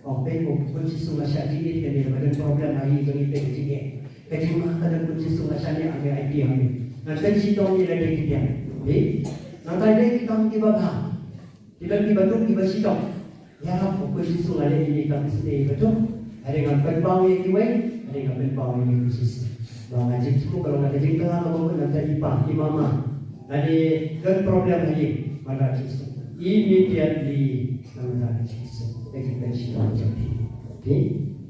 Ong, peit ko, ko Jisu nga shah jingïeit kane, ba don problem ha ïing jong ngi, peit ka jingïeit. Ka jingma ka don, ko Jisu nga shah ne, ame aiti ha me. Ngan pynshitom ïa lade ki diang. Peit. Nangta dei ki kam kiba bha. Ki don kiba duk kiba shitom. Ïarap, ko Jisu nga leh ïa kine ki kam isynei ba duk. Hynrei ngan pynpaw ïa kiwei, hynrei ngan pynpaw ïa me ko Jisu. Ba nga jingthmu ka long ka jingkylla kaba mut, nangta i pa i mama. Lane don problem ha ïing, wanrah jingsuk. Immediately ngan wanrah jingsuk. Ka jingpynshitom jong phi. Phi?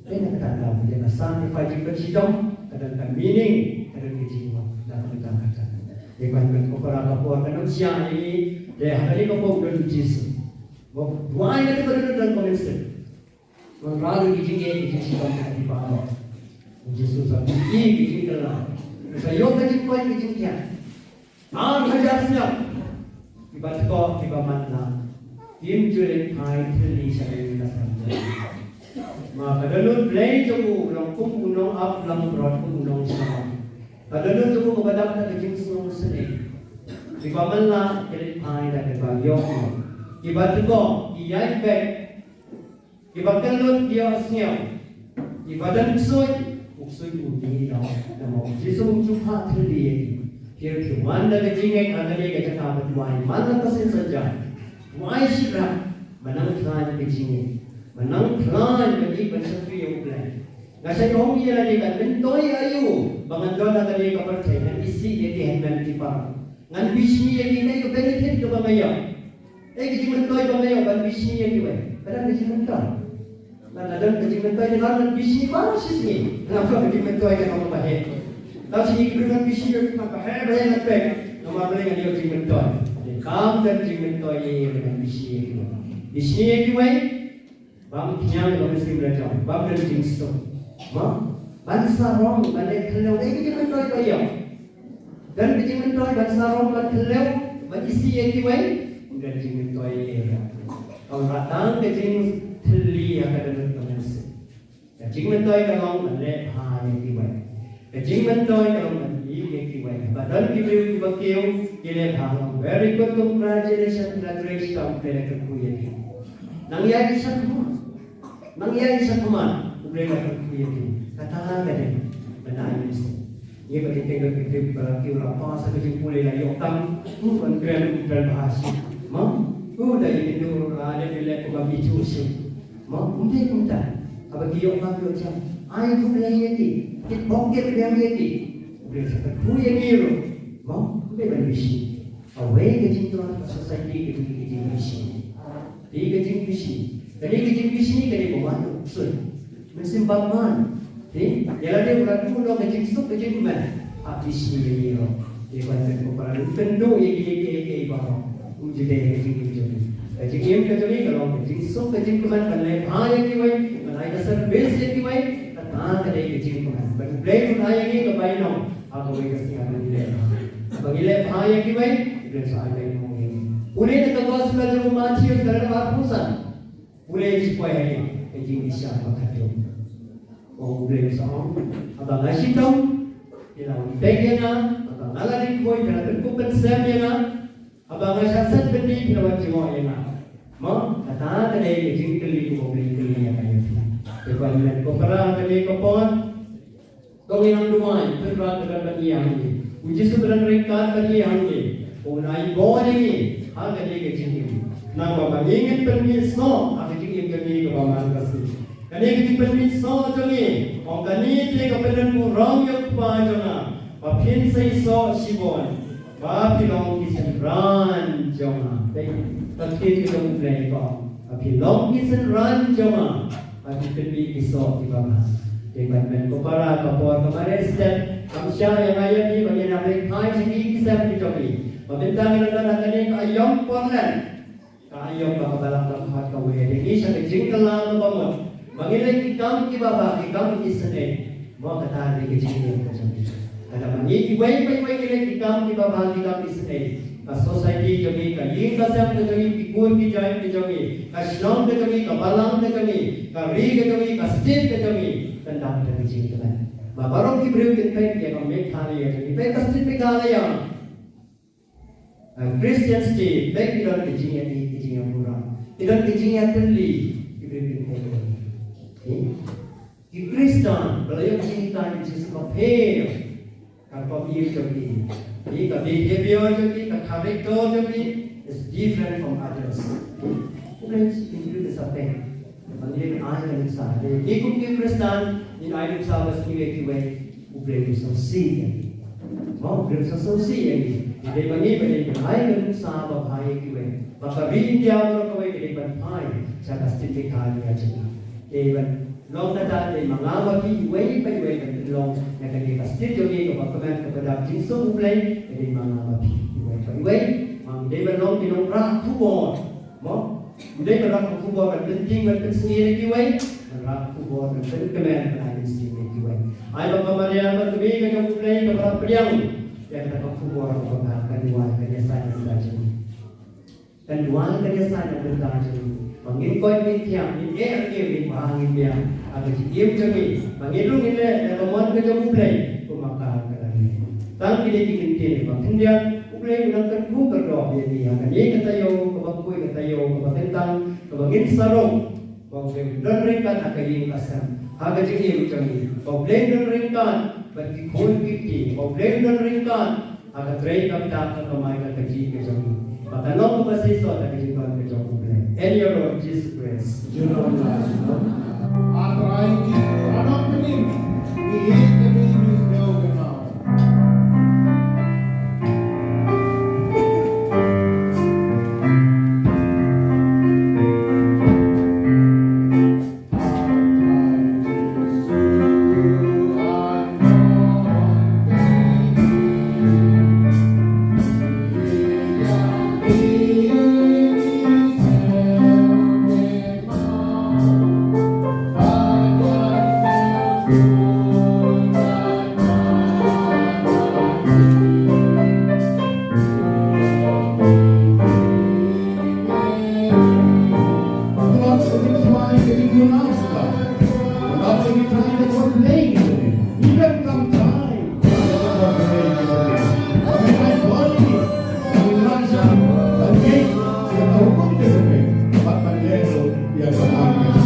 Phi, na kata ka daw, ïa ka sacrifice, jingpynshitom ka don ka meaning, ka don ka jingmut na ka bynta kata. Ïa ka, ka para ka por kan ym shah ïa ngi, te ha kane ka por don Jisu. Mo, duwai na ka don, don ka mynsiem. Wanrah ki jingeh ki jingshitom ki baroh. Jisu sa pynïaid ki jingkylla. Sa ïoh ka jingkoit ki jingkhiah. Ar hajar snem kiba tkoh kiba matlah. Kim ju leit phai thylli sha kane ka snem. Ma ka dohnud Blei jong u long kum u nongap langbrot, kum u nongsumar. Ka dohnud jong u kaba dap da ka jingsngew sngewsynei. Kiba matlah ki leit phai da kaba ïoh. Kiba tkoh ki ïaid beit. Kiba kyllut ki ïohsngew. Kiba don ksuid, u ksuid u mih noh. Namar u Jisu um ju phah thylli ïa ki. Phi ruh phi wan da ka jingngeit ha kane ka jaka ba duwai man la ka sien satia. Duwai shitrhem, ba nang khlaiñ ka jingngeit. Ba nang khlaiñ ban ïeit ban shakri ïa U Blei. Nga shait ong ïa lade, ngan myntoi aïu ba ngan don ha kane ka pyrthei, ngan isih ïa ki hynmen ki para. Ngan bishni ïa ki, kaei ka benefit kaba nga ïoh? Ei, ka jingmyntoi ba nga ïoh ban bishni ïa kiwei. Ka don ka jingmyntoi. Lada don ka jingmyntoi, te ngan bishni baroh shi sngi. Namar ka jingmyntoi ka long ba heh. Baroh shi sngi ki briew ngan bishni ïa ki, ba heh ba heh ngan peit. Namar balei? Ngan ïoh jingmyntoi. Te kam don jingmyntoi ïa ngan bishni ïa kiwei. Bishni ïa kiwei. Bam khñiang ïa ka mynsiem la jong, bam don jingsuk. Mo? Ban sarong, ban leh khyndew, ei ka jingmyntoi ka ïoh. Don ka jingmyntoi ban sarong, ban khyndew, ban isih ïa kiwei. Ka jingmyntoi ïa ka. Ka wanrah tang ka jingthylli ïa ka dohnud ka mynsiem. Ka jingmyntoi ka long ban leh bha ïa kiwei. Ka jingmyntoi ka long ban ïeit ïa kiwei. Ba don ki briew kiba kiew ki leh bha, long very good, congratulations, congratulations, U Blei u la kyrkhu ïa ki. Nang ïaid shakhmat. Nang ïaid shakhmat, U Blei u la kyrkhu ïa ki. Kata ka dei ban ai mynsiem. Ngi ba ki teng ki briew ba la kiew la pass ha ka jingpule la ïoh kam, u ban kren u kren bha shi. Mo, u da ïa ki dur la dei ban leh kumba ki tu shi. Mo, um dei kumta. Haba ki ïoh kam ïoh jam, ai khublei ïa ki. Ki bok ki pdiang ïa ki. U Blei u sa kyrkhu ïa ngi ruh. Mo, um dei ban bishi. Kawei ka jingthrang ka society ka dei ka jingbishni. Dei ka jingbishni. Ka dei ka jingbishni ka dei ka wan sut. Mynsiem bymman. Dei, ïa lade u la dei u long ka jingsuk ka jingkmen. Ha bishni ïa ngi ruh. Dei ban pen ko para dei kynduh ïa ki ïa ki ïa ki baroh. Um ju dei ka jingim jong ngi. Ka jingim ka jong ngi ka long ka jingsuk ka jingkmen ban leh bha ïa kiwei. Ban ai ka service ïa kiwei. Kata ka dei ka jingkmen. Ban U Blei un ai ïa ngi ka bainong. Ha kawei ka sngi haba ngi leh bha. Haba ngi leh bha ïa kiwei, U Blei sa ai ïa ngi. Pule na ka gospel jong u Mathaios ka lynnong arphew san. Pule shi poi ha ka jingbishar ba khatduh. U Blei sa ong, haba nga shitom, phi la wan peit ïa nga, haba nga la dei khuid, phi la pynkup pynsem ïa nga. Haba nga shah set bynta phi la wan jngoh ïa nga. Mo, kata ka dei ka jingkylli kaba U Blei u kylli ïa nga ïa phi. Te ko hynmen ko para, kane ka por. To ngin nang duwai, Trai Kynrad ka don bad ngi hangne. U Jisu ka don ryngkat bad ngi hangne. Un ai bor ïa ngi ha kane ka jingim. Nangba ma ngi ngin pynmih soh ha ka jingim jong ngi kaba man ka sngi. Kane ka jingpynmih soh jong ngi, ong kane te ka pynlong burom ïa u Kpa jong nga, ba phin sa ïasoh shibun, ba phi long ki synran jong nga. Te ka ktien ka jong U Blei ka ong, ba phi long ki synran jong nga, ba phin pynmih ki soh kiba bha. Te ban ban ko para, ka por ka mareh stet, kam shah ïa nga ïa phi ba ngin ïa leh phai sha ki ksem ki jong ngi. Ba mynta ngi la don ha kane ka aïom Portland. Ka aïom kaba balang ka khot kawei, dei ngi sha ka jingkylla kaba mut. Ba ngi leh ki kam kiba bha, ki kam isynei. Mo, kata dei ka jingim ka jong ngi. Lada ma ngi iwei pa iwei ngi leh ki kam kiba bha, ki kam isynei, ka society jong ngi, ka ïing ka sem ka jong ngi, ki kur ki jait ka jong ngi, ka shnong ka jong ngi, ka balang ka jong ngi, ka ri ka jong ngi, ka state ka jong ngi, kan dap da ka jingkmen. Ba baroh ki briew kin peit ïa ka Meghalaya jong ngi, peit ka state Meghalaya. Ah, Christian state, peit ki don ka jingïa, ki jingïaburom. Ki don ka jingïatylli, ki briew ki peit. Ki Khristan, ba la ïoh jinghikai jong Jisu, ka pher. Ka rukom im jong ki. Ki, ka behavior jong ki, ka character jong ki is different from others. Ki, ki briew ki sa peit. Ba ngi ai ka nuksa. Ngi kum ki Khristan, ngin ai nuksa ba sniew ïa kiwei. U Blei u sngewsih ïa ngi. Mo, U Blei u sngewsih ïa ngi. Dei ba ngi, ba ngi ai ka nuksa ba bha ïa kiwei. Ba ka ri India baroh kawei ka dei ban phai sha ka state Meghalaya jong ngi. Dei ban long kata, dei ma nga ma phi iwei pa iwei ban pynlong ïa kane ka state jong ngi kaba kmen, kaba dap jingsuk U Blei. Dei ma nga ma phi iwei pa iwei. Ngi dei ban long ki nongrah khubor. Mo, ym dei ban rah khubor ban pyntieng ban pynsngew ïa kiwei, ban rah khubor ban pynkmen ban ai mynsiem ïa kiwei. Ai ba ka Maria ka kmie ka jong U Blei kaba la pdiang ïa kata ka khubor kaba bha, kan duwai, kan ïasaid na ka bynta jong ngi. Kan duwai, kan ïasaid na ka bynta jong ngi. Ba ngin koit, ngin thiah, ngin eh, ngin, ngin bha, ngin biang ha ka jingim jong ngi. Ba ngin rung, ngin leh da ka mon ka jong U Blei, kumba ka la dei. Tang kine ki kyntien ba khyndiat, U Blei u nang kyrkhu kyrdoh ïa ngi ha kane ka taïew kaba khuid, ka taïew kaba kyntang, kaba ngin sa rung. Ba U Blei un don ryngkat ha ka ïing ka sem, ha ka jingim jong ngi. Ba U Blei un don ryngkat bad ki khun ki kti. Ba U Blei un don ryngkat ha ka trei ka btah, ka kamai ka kajih ka jong ngi. Ba kan long kaba shisha da ka jingwan ka jong U Blei. In your Lord Jesus Christ. Enough, God. Lord, we try to complain today. Even sometimes, we try to complain today. But my body, my lungs, my faith, we are open to the faith. But my leg, we are commanded.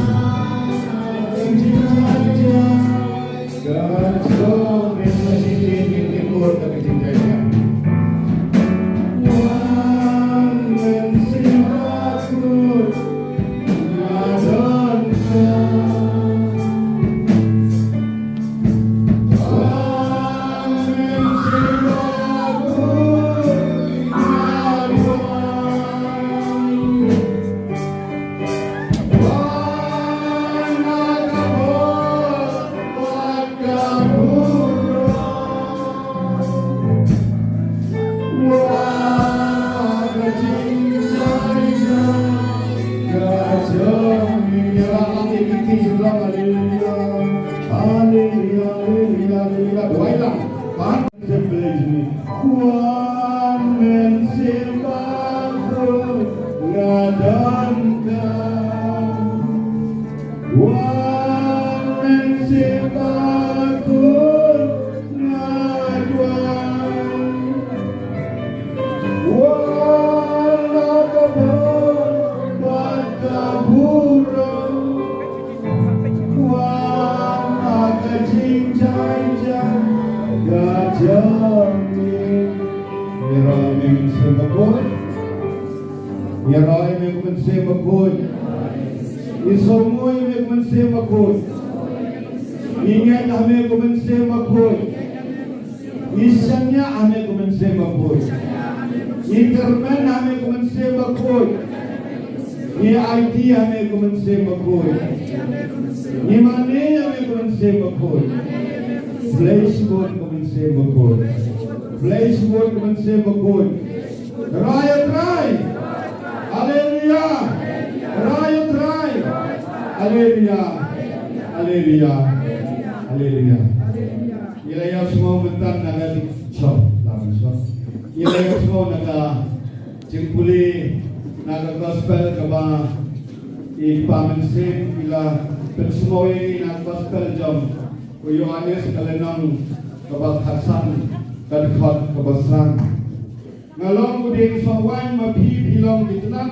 Ka jong me ka jingkor ka jingkor ka jingkor. Wan Mynsiem Bakhuid, nga don ka. Wan Mynsiem Bakhuid, nga don. Haleluya, haleluya, haleluya. Duwai lang. Wan Mynsiem Bakhuid, nga don ka. Wan Mynsiem Bakhuid, nga don. Wan ha ka bor bad ka burom. Wan ha ka jingjynjar ka jong ngi. Ïaroh ïa me Mynsiem Bakhuid. Ïaroh ïa me ko Mynsiem Bakhuid. Ngi sngewnguh ïa me ko Mynsiem Bakhuid. Ngi ngeit ha me ko Mynsiem Bakhuid. Ngi shaniah ha me ko Mynsiem Bakhuid. Ngi kyrmen ha me ko Mynsiem Bakhuid. Ngi aiti ha me ko Mynsiem Bakhuid. Ngi mane ha me ko Mynsiem Bakhuid. Blei shibun ko Mynsiem Bakhuid. Blei shibun ko Mynsiem Bakhuid. Ïaroh ïa u Trai. Haleluya. Ïaroh ïa u Trai. Haleluya. Haleluya. Haleluya. Ngi la ïohsngew mynta na ka jing-, shong, la mynshong. Ngi la ïohsngew na ka jingpule na ka gospel kaba i Pa Mynsiem i la pynsngew ïa ngi na ka gospel jong u Ïoannis ka lynnong kaba khatsan ka dkhot kaba san. Nga long u dieng sohwaiñ, ma phi phi long ki tnat,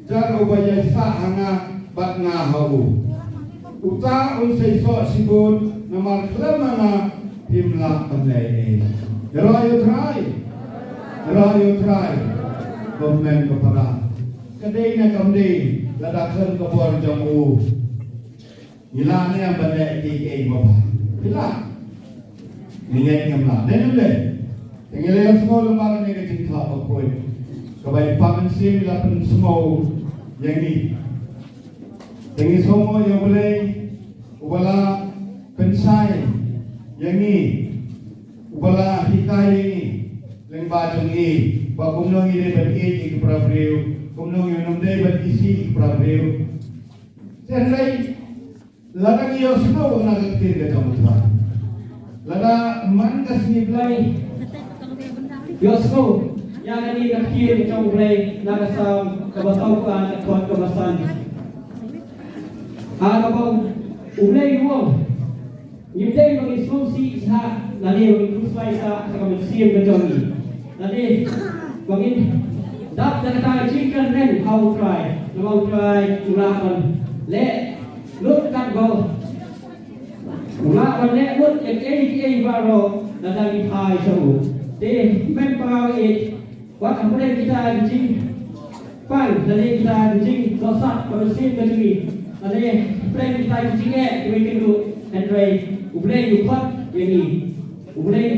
jar uba ïaisah ha nga bad nga ha u, uta un sa ïasoh shibun, namar khlem ma nga phim lah ban leh ei ei. Ïaroh ïa u Trai. Ïaroh ïa u Trai. Ko kmen ko para, ka dei ne kam dei, lada khlem ka bor jong u, ngi lah ne em ban leh kiei kiei ba bha? Ngi lah? Ngi ngeit ngim lah. Dei ne em dei? Te ngi la ïohsngew lyngba kane ka jingthoh bakhuid kaba i Pa Mynsiem i la pynsngew ïa ngi. Te ngi sngewnguh ïa U Blei uba la pynshai ïa ngi, uba la hikai ïa ngi lyngba jong ngi, ba kumno ngi dei ban ïeit ïa ki para briew, kumno ngi ym dei ban isih ïa ki para briew. Hynrei lada ngi ïohsngew na ka ktien ka jong U Trai, lada man ka sngi Blei ïohsngew ïa kane ka ktien ka jong U Blei na ka Salm kaba sawphew ar, ka dkhot kaba san. Ha kaba U Blei u ong, ngim dei ba ngin sngewsih sha lane ba ngin khuslai sha ka mynsiem ka jong ngi, lane ba ngin dap da kata ka jingkyrmen ha U Trai, namar U Trai u lah ban leh lut katba u lah ban leh lut ïa kiei kiei baroh lada ngi phai sha u. Te hynmen para ïeit, wat hapdeng kita ki jingpang lane kita ki jingdohsah ka mynsiem ka jong ngi, lane hapdeng kita ki jingeh kiba ngi kynduh, hynrei U Blei u khot ïa ngi. U Blei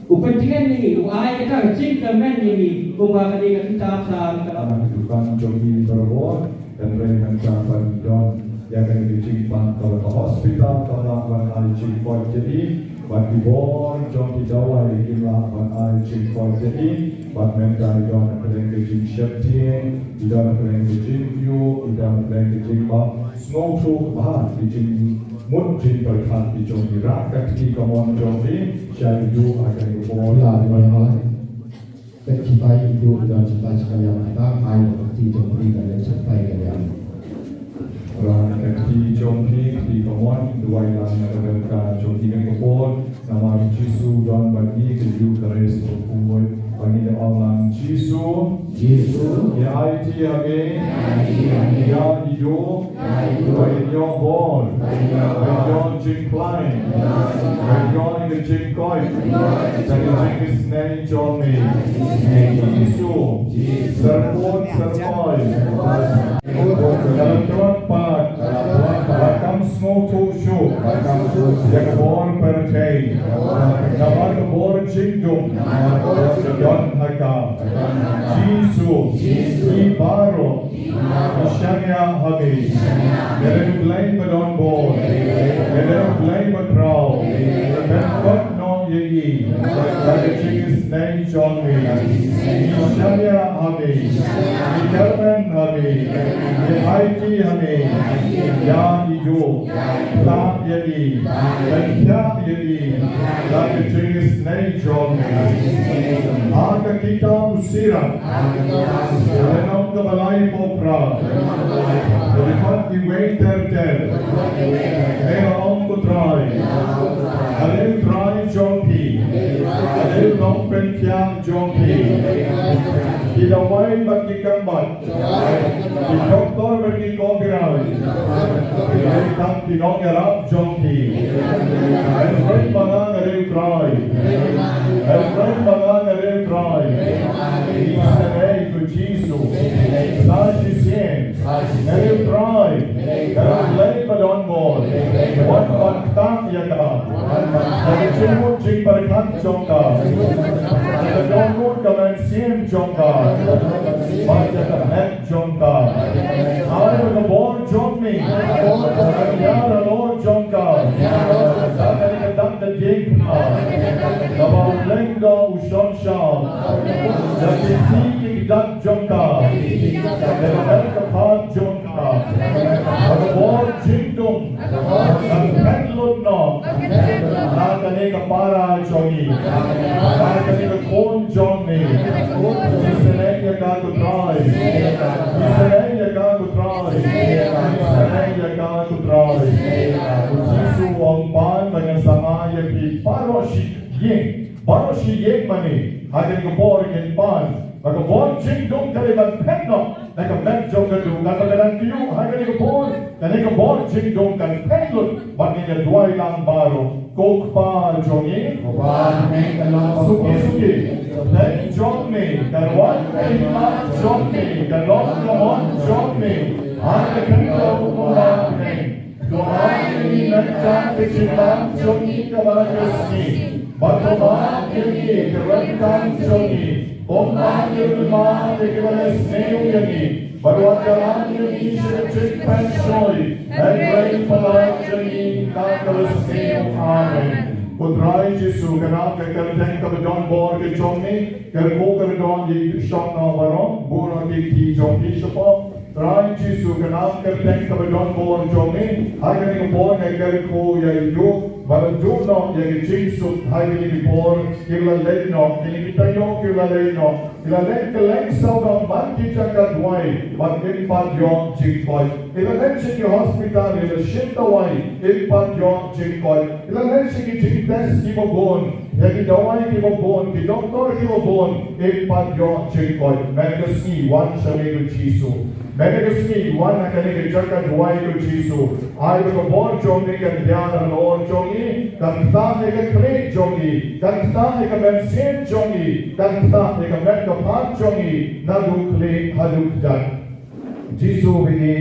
u pyntngen ïa ngi, u ai kata ka jingkyrmen ïa ngi, kumba kane ka kitab Salm ka la. Ki dukan jong ngi barabor, hynrei mynta ba ngi don ïa kane ka jingpang kaba ka hospital kam lah ban ai jingkoit ïa ngi, bad ki bor jong ki dawai kim lah ban ai jingkoit ïa ngi, bad mynta ngi don hapdeng ka jingsheptieng, ngi don hapdeng ka jingïoh, ngi don hapdeng ka jingbym sngewthuh bha, ki jingmut jingpyrkhat ki jong ngi, rah kat ki kamon jong ngi, sha ïoh ha kane ka por. Ïa, ïa, ïa. Kat ki pai idu don sha tai sha kaliang, kata ai ba ka kti jong phi ka leh sha tai ka liang. Rah Duwai lang ïa ka bynta jong kine ki por, namar Jisu don bad ngi, ka Eucharist bakhuid, ba ngin ong lang Jisu. Jisu. Ïa aiti ha ngi. Ïa aiti ha ngi. Ïa aiti ha ngi. Ba ngin ïoh bor. Ba ngin ïoh bor. Ba ngin ïoh jingkhlaiñ. Ba ngin ïoh jingkhlaiñ. Ba ngin ïoh jingkoit. Ba ngin ïoh jingkisnei jong ngi. Jisu. Jisu. Syrpod syrpoi. Ka la tlot pat. Ka la kam sngewthuh shuh. Ka la kam sngewthuh shuh. Ïa ka bor pyrthei. Namar ka bor jingdum. Namar ka bor jingdum. Don ha ka. Jisu. Jisu. Ngi baroh. Ngi shaniah ha ngi. Ngi dei U Blei ba don bor. Ngi dei U Blei ba khraw. Pynkoit noh ïa ngi. Da ka jingisnei jong ngi. Ngi shaniah ha ngi. Ngi kyrmen ha ngi. Ngi aiti ha ngi. Ïa i duh. Pynkylla ïa ngi. Pynkylla ïa ngi. Da ka jingisnei jong ngi. Ha ka kitab u Sirach. Lynnong kaba laiphew phra. Dkhot khatwei ter ter. Haba ong ko Trai. Ale U Trai jong phi. Ale U Nongpynkhiah jong phi. Ki dawai bad ki kynbat. Ki doktor bad ki kongbirai. Ki dei tang ki nongïarap jong phi. Hynrei ma nga nga dei U Trai. Hynrei ma nga nga dei U Trai. Isynei ko Jisu. Sa shisien. Nga dei U Trai. Nga dei U Blei ba don bor. Wan ban ktah ïa ka. Ka jingmut jingpyrkhat jong ka. Ka jingmut ka mynsiem jong ka. Bad ka jingmut jong ka. Ai ba ka bor jong me. Ka ïar halor jong ka. Ka dei ka dak ka jingpyrkhat. Kaba U Blei u shong shai. Ka dei ki dak jong ka. Ka dei ka dak ka jong ka. Ka bor jingdum. Kan phet lut noh. Na kane ka para jong ngi. Na kane ka khun jong ngi. Isynei ïa ka ko Trai. Isynei ïa ka ko Trai. Isynei ïa ka ko Trai. U Jisu u ong pan ba ngan sa ai ïa phi baroh shi ïing. Baroh shi ïing mane. Ha kane ka por ngin pan. Ba ka bor jingdum ka dei ban phet noh. Na ka met jong ka duh, kata ka dang kyiuh ha kane ka bor, kane ka bor jingdum kan phet lut, bad ngin ïa duwai lang baroh. Ko Kpa jong ngi. Ko Kpa, ha khmih, kan long ba suki suki. Ka kyrteng jong me kan wan, ka hima jong me kan long, ka mon jong me ha ka khyndew kumba ha bneng. To ai ïa ngi mynta ka jingpang jong ngi kaba ka sngi. Bad to map ïa ngi ki ryngkang jong ngi. Kumba ngi map ïa kiba la sniew ïa ngi. Bad wat ïalam ïa ngi sha ka jingpynshoi. Hynrei pynlait ïa ngi na ka sniew. Amen. Ko Trai Jisu, ka nam ka kyrteng kaba don bor ka jong ngi, ka kyrkhu ka don ïa ki shong noh baroh, buh noh ki kti jong ki shapoh. Trai Jisu, ka nam ka kyrteng kaba don bor jong ngi, ha kane ka por nga kyrkhu ïa i Duh, ba la duh noh ïa ka jingsuk, ha kane ka por, ki la leit noh, kine ki taïew ki la leit noh, ki la leit kylleng sawdong man ki jaka duwai, bad im pat ïoh jingkoit. Ki la leit sha ki hospital, ki la shim dawai, im pat ïoh jingkoit. Ki la leit sha ki jingtest kiba bun, ïa ki dawai kiba bun, ki doktor kiba bun, im pat ïoh jingkoit. Mynta ka sngi wan sha me ko Jisu. Mynta ka sngi wan ha kane ka jaka duwai ko Jisu. Ai ba ka bor jong me kan ïar halor jong ngi, kan ktah ïa ka khlieh jong ngi, kan ktah ïa ka mynsiem jong ngi, kan ktah ïa ka met ka phad jong ngi, naduh khlieh haduh kjat. Jisu bynta,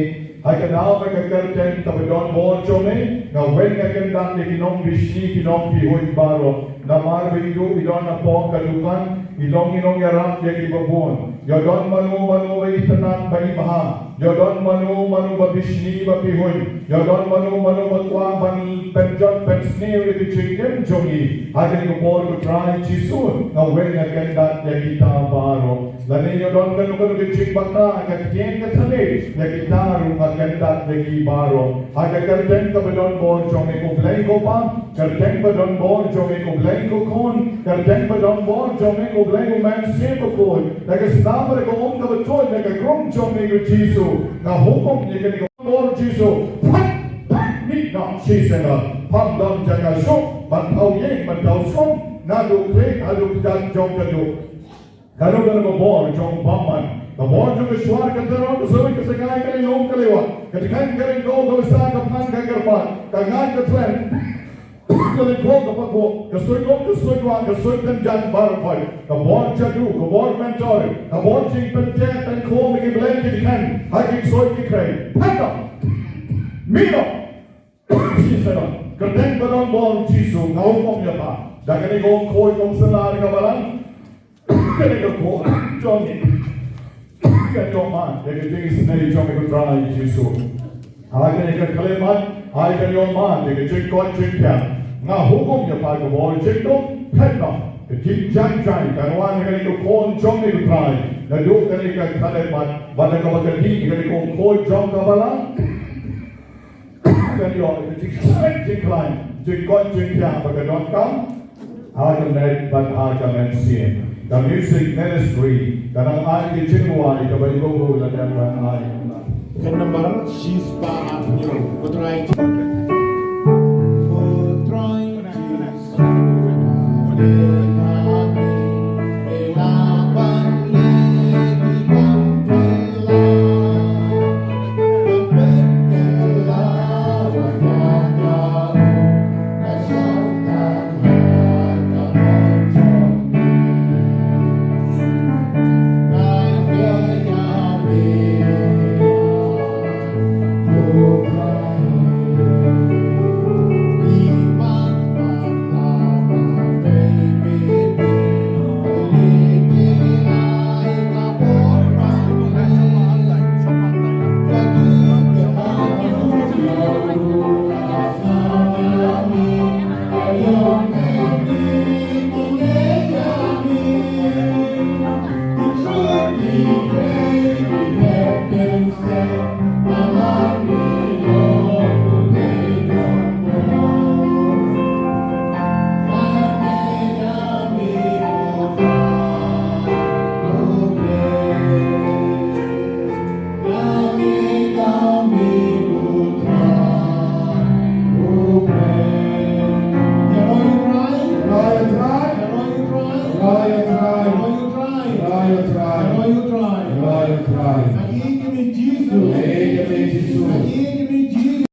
ha ka nam bad ka kyrteng kaba don bor jong me, nga weng nga kyndat ïa ki nongbishni ki nongpihuid baroh. Namar ba i Duh i don hapoh ka dukan, i long i nongïarap ïa kiba bun. Ïoh don mano mano ba itynnad ba ibha. Ïoh don mano mano ba bishni ba pihuid. Ïoh don mano mano ba kwah ban pynjot pynsniew ïa ka jingim jong i. Ha kane ka por ko Trai Jisu, nga weng nga kyndat ïa kita baroh. Lane ïoh don kano kano ka jingbakla, ka ktien ka thylliej, ïa kita ruh nga kyndat ïa ki baroh. Ha ka kyrteng kaba don bor jong me ko Blei ko Pa, kyrteng ba don bor jong me ko Blei ko Khun, kyrteng ba don bor jong me ko Blei u Mynsiem Bakhuid, da ka snam bad ka um kaba tuid na ka krum jong me ko Jisu, nga hukum ïa kane ka bor Jisu, phet, phet, mih noh. Shi sera, pham don jaka suk, ban thaw ïing, ban thaw sum, naduh khlieh haduh kjat jong ka juk. Kano kano ka bor jong u bamon, ka bor jong ka shuwa, ka tyrwa, ka sawei ka sangai, ka lum ka liwa, ka jingkhang ka ringkaw, ka basa ka phan ka kyrpad, ka ngat ka tlen, ka lyngkhuh ka pakhuh, ka suiñ um ka suiñ wah, ka suiñ tynjang baroh khoit, ka bor jadu, ka bor mentor, ka bor jingpynteh pynkhum ïa ki blei ki jingkhang ha ki ksuid ki khrei. Phet noh! Mih noh! Shi sera, kyrteng ba don bor Jisu, nga hukum ïa pha. Da kane ka umkhuid umsylla ka balang, kane ka koit jong ngi kan ïoh man ïa ka jingisynei jong ngi, ko Trai Jisu. Ha kane ka khyllipmat, ha ka ïoh man ïa ka jingkoit jingkhiah, nga hukum ïa pha ka bor jingdum, phet noh. Ka jingjynjar kan wan ha kane ka khun jong ngi, ko Trai, naduh kane ka khyllipmat, bad da kaba ka dih kane ka umkhuid jong ka balang. Kan ïoh ïa ka jingkhlaiñ, jingkhlaiñ, jingkoit jingkhiah ba ka donkam ha ka met bad ha ka mynsiem. Ka music ministry ka nang ai ka jingrwai kaba ïa u la dep ban ai. Ka nambar shispah hynñiew. Ko Trai, ko Trai.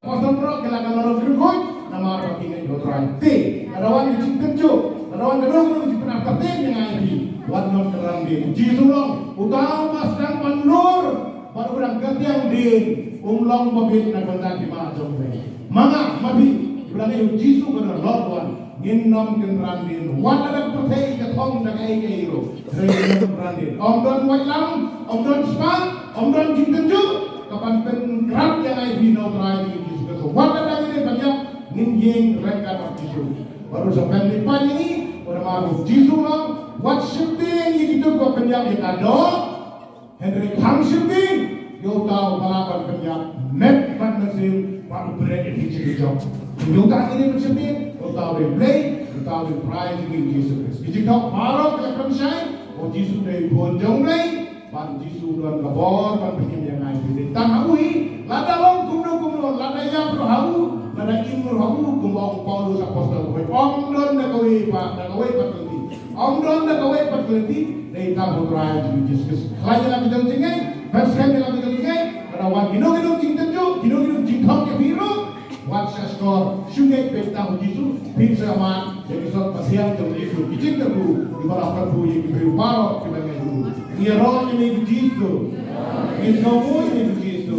Apostol Paul ki la ka lorong kyrkhu, namar ba ki ngeit ïa u Trai. Te, lada wan ka jingtynjuh, lada wan ka dong ka jingpynap kyrteng ïa ngi, wat nud kynran dien. U Jisu u long uta uba sdang ban lur bad uba dang kyrtiang dien, um long ba bit na ka bynta ki ma jong U Blei. Ma nga ma phi, kiba la ngeit ïa u Jisu ba dang lor wan, ngin nym kynran dien. Wat lada ka pyrthei ka thong da kaei kaei ruh, hynrei ngin nym kynran dien. Ym don waitlam, ym don spah, ym don jingtynjuh ka ban pynkrad ïa ngi ha u Trai Jisu Khrist. Wat lada ngi dei ban ïap, ngin ïeng ryngkat bad Jisu. Bad u sa pynlipad ïa ngi, namar u Jisu u ong, wat sheptieng ïa kito kiba pynïap ïa ka doh, hynrei kham sheptieng ïa uta uba lah ban pynïap met bad mynsiem bad u bret ïa ki jingïap. Ïa uta ngi dei ban sheptieng, ïa uta u Blei, ïa uta u Trai jong ngi Jisu Khrist. Ki jingthoh baroh ki la pynshai, u Jisu u dei u Khun jong U Blei, bad u Jisu u don ka bor ban pynïap ïa ngi. Te tang ha u hi, lada long kumno kumno, lada ïap ruh ha u, lada im ruh ha u, kumba ong u Paulus apostol, ym don da kawei pat, da kawei pat ka lynti. Ym don da kawei pat ka lynti, dei tang ha u Trai Jisu Khrist. Khlaiñ ïa la ka jong jingngeit, pynskhem ïa la ka jong jingngeit, lada wan kino kino jingtynjuh, kino kino jingthok ïa phi ruh, wat shah shkor, shu ngeit beit tang ha u Jisu, phin sa mad ïa ki sot pathiang jong u Jisu, ki jingkyrkhu kiba la kyrkhu ïa ki briew baroh kiba ngeit ïa u. Ngi ïaroh ïa me ko Jisu. Ngi sngewnguh ïa me ko Jisu.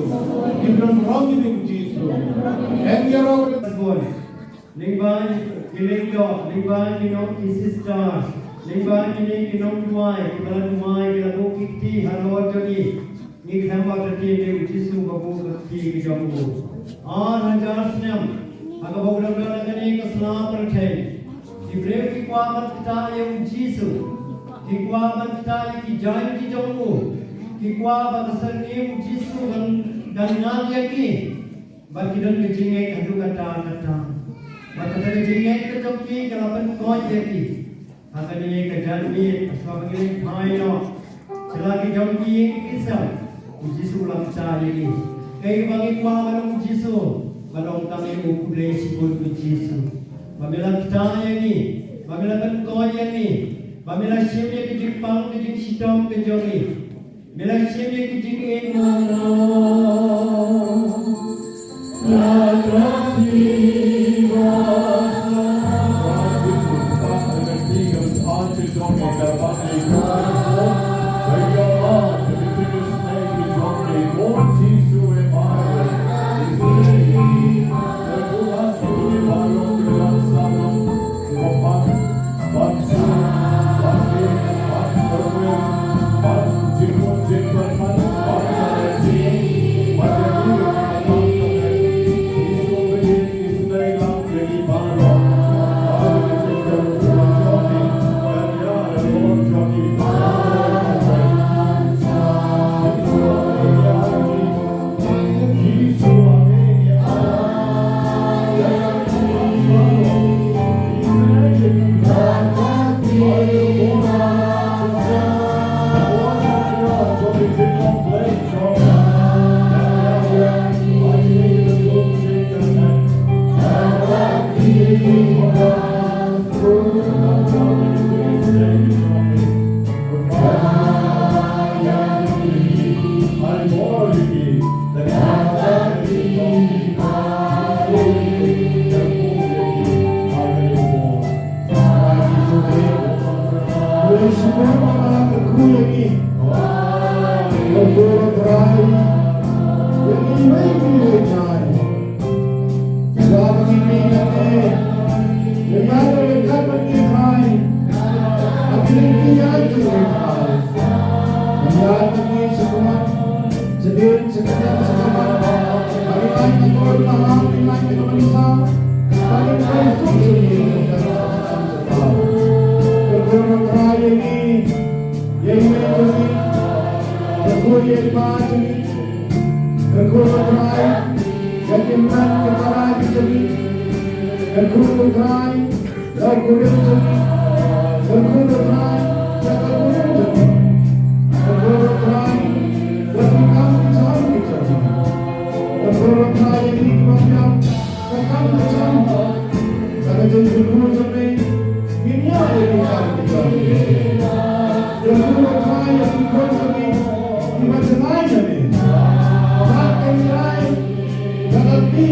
Ngi pynlong ïa me ko Jisu. Ngi ïaroh ïa me. Lyngba ki lyngdoh, lyngba ki nong ki sister, lyngba kine ki nongduwai kiba la duwai, ki la buh ki kti halor jong ngi. Ngi khlem ban kti ïa u Jisu ba buh ka kti ka jong u. Ar hajar snem ha kaba u dang don ha kane ka sla pyrthei, ki briew ki kwah ban ktah ïa u Jisu. Ki kwah ban ktah ïa ki jaiñ ki jong u. Ki kwah ba ka syrniem u Jisu kan, kan ngat ïa ki. Bad ki don ka jingngeit haduh katta katta. Bad kata ka jingngeit ka jong ki ka la pynkoit ïa ki. Ha kane ka janmiet, hashwa ba ngi leit phai noh sha la ki jong ki ïing ki sem, u Jisu u la ktah ïa ngi. Kaei kaba ngi kwah ban ong u Jisu? Long tang ïa u khublei shibun ko Jisu. Ba me la kta ïa ngi, ba me la pynkoit ïa ngi, ba me la shim ïa ka jingpang ka jingshitom ka jong ngi. Me la shim ïa ka jingim. Kyrkhu ïa ki para ki jong ngi. Kyrkhu ïa u Trai da u kurim jong ngi. Kyrkhu ïa u Trai da ka kurim jong ngi. Kyrkhu ïa u Trai da ki kam ki jam ki jong ngi. Kyrkhu ïa u Trai ïa ngi kiba pdiang ka kam ka jam. Ka jingkyrkhu jong me, ngin ïoh ïa ki kam ki jong me. Kyrkhu ïa u Trai ïa ki khun jong me, kiba jngai na me. Dak ïa u Trai da ka kti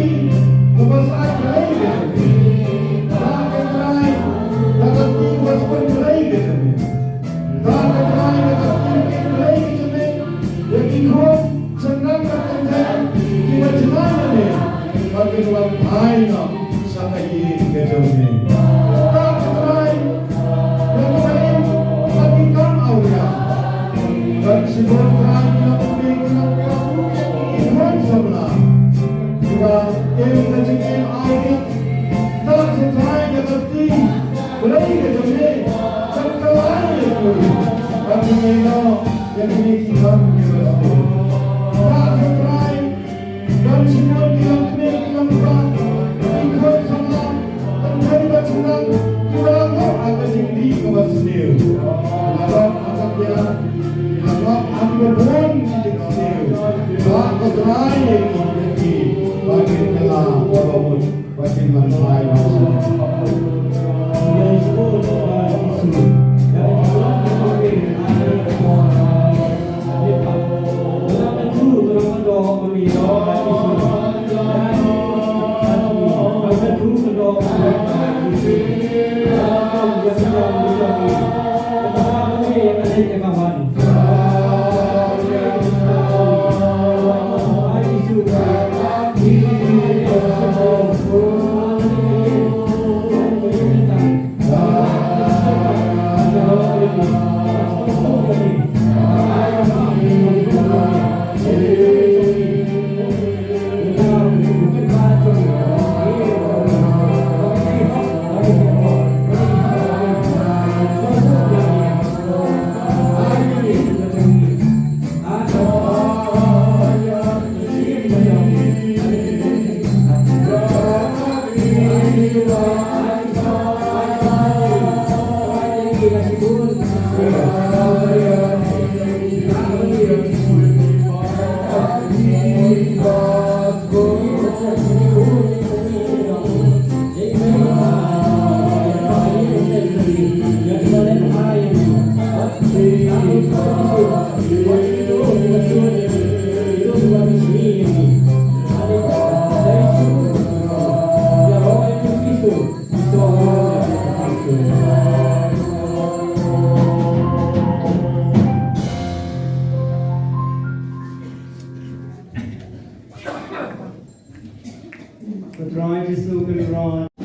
kaba sait briew ka jong me. Dak ïa u Trai da ka kti kaba sait briew ka jong me. Dak ïa u Trai da ka kti kaba sait briew ka jong me. Ïa ki khun Sngap ka kynthei kiba jngai na me, ba kin wan phai noh sha ka ïing ka jong me. Dak ïa u Trai ïa kiba im ha ki kam awria. Ban shibun Trai ki long kmie ki long kpa, ki khun samla kiba im ka jingim awria. Dak ïa u Trai ïa ka kti briew ka jong me, ban kylla ïa ki, ban ïeh noh ïa kine ki kam kiba sniew. Dak ïa u Trai ban shibun ki long kmie ki long kpa, ki khun samla, kynthei bad shnong kiba la ngop ha ka jingdih kaba sniew. Ki la ngop ha ka pia, ki la ngop ha kiba bun ki jingsniew. Dak ïa u Trai ïa ki, ïa ki, ba kin kylla, ba kin mut. Ko Trai Jisu Kynrad.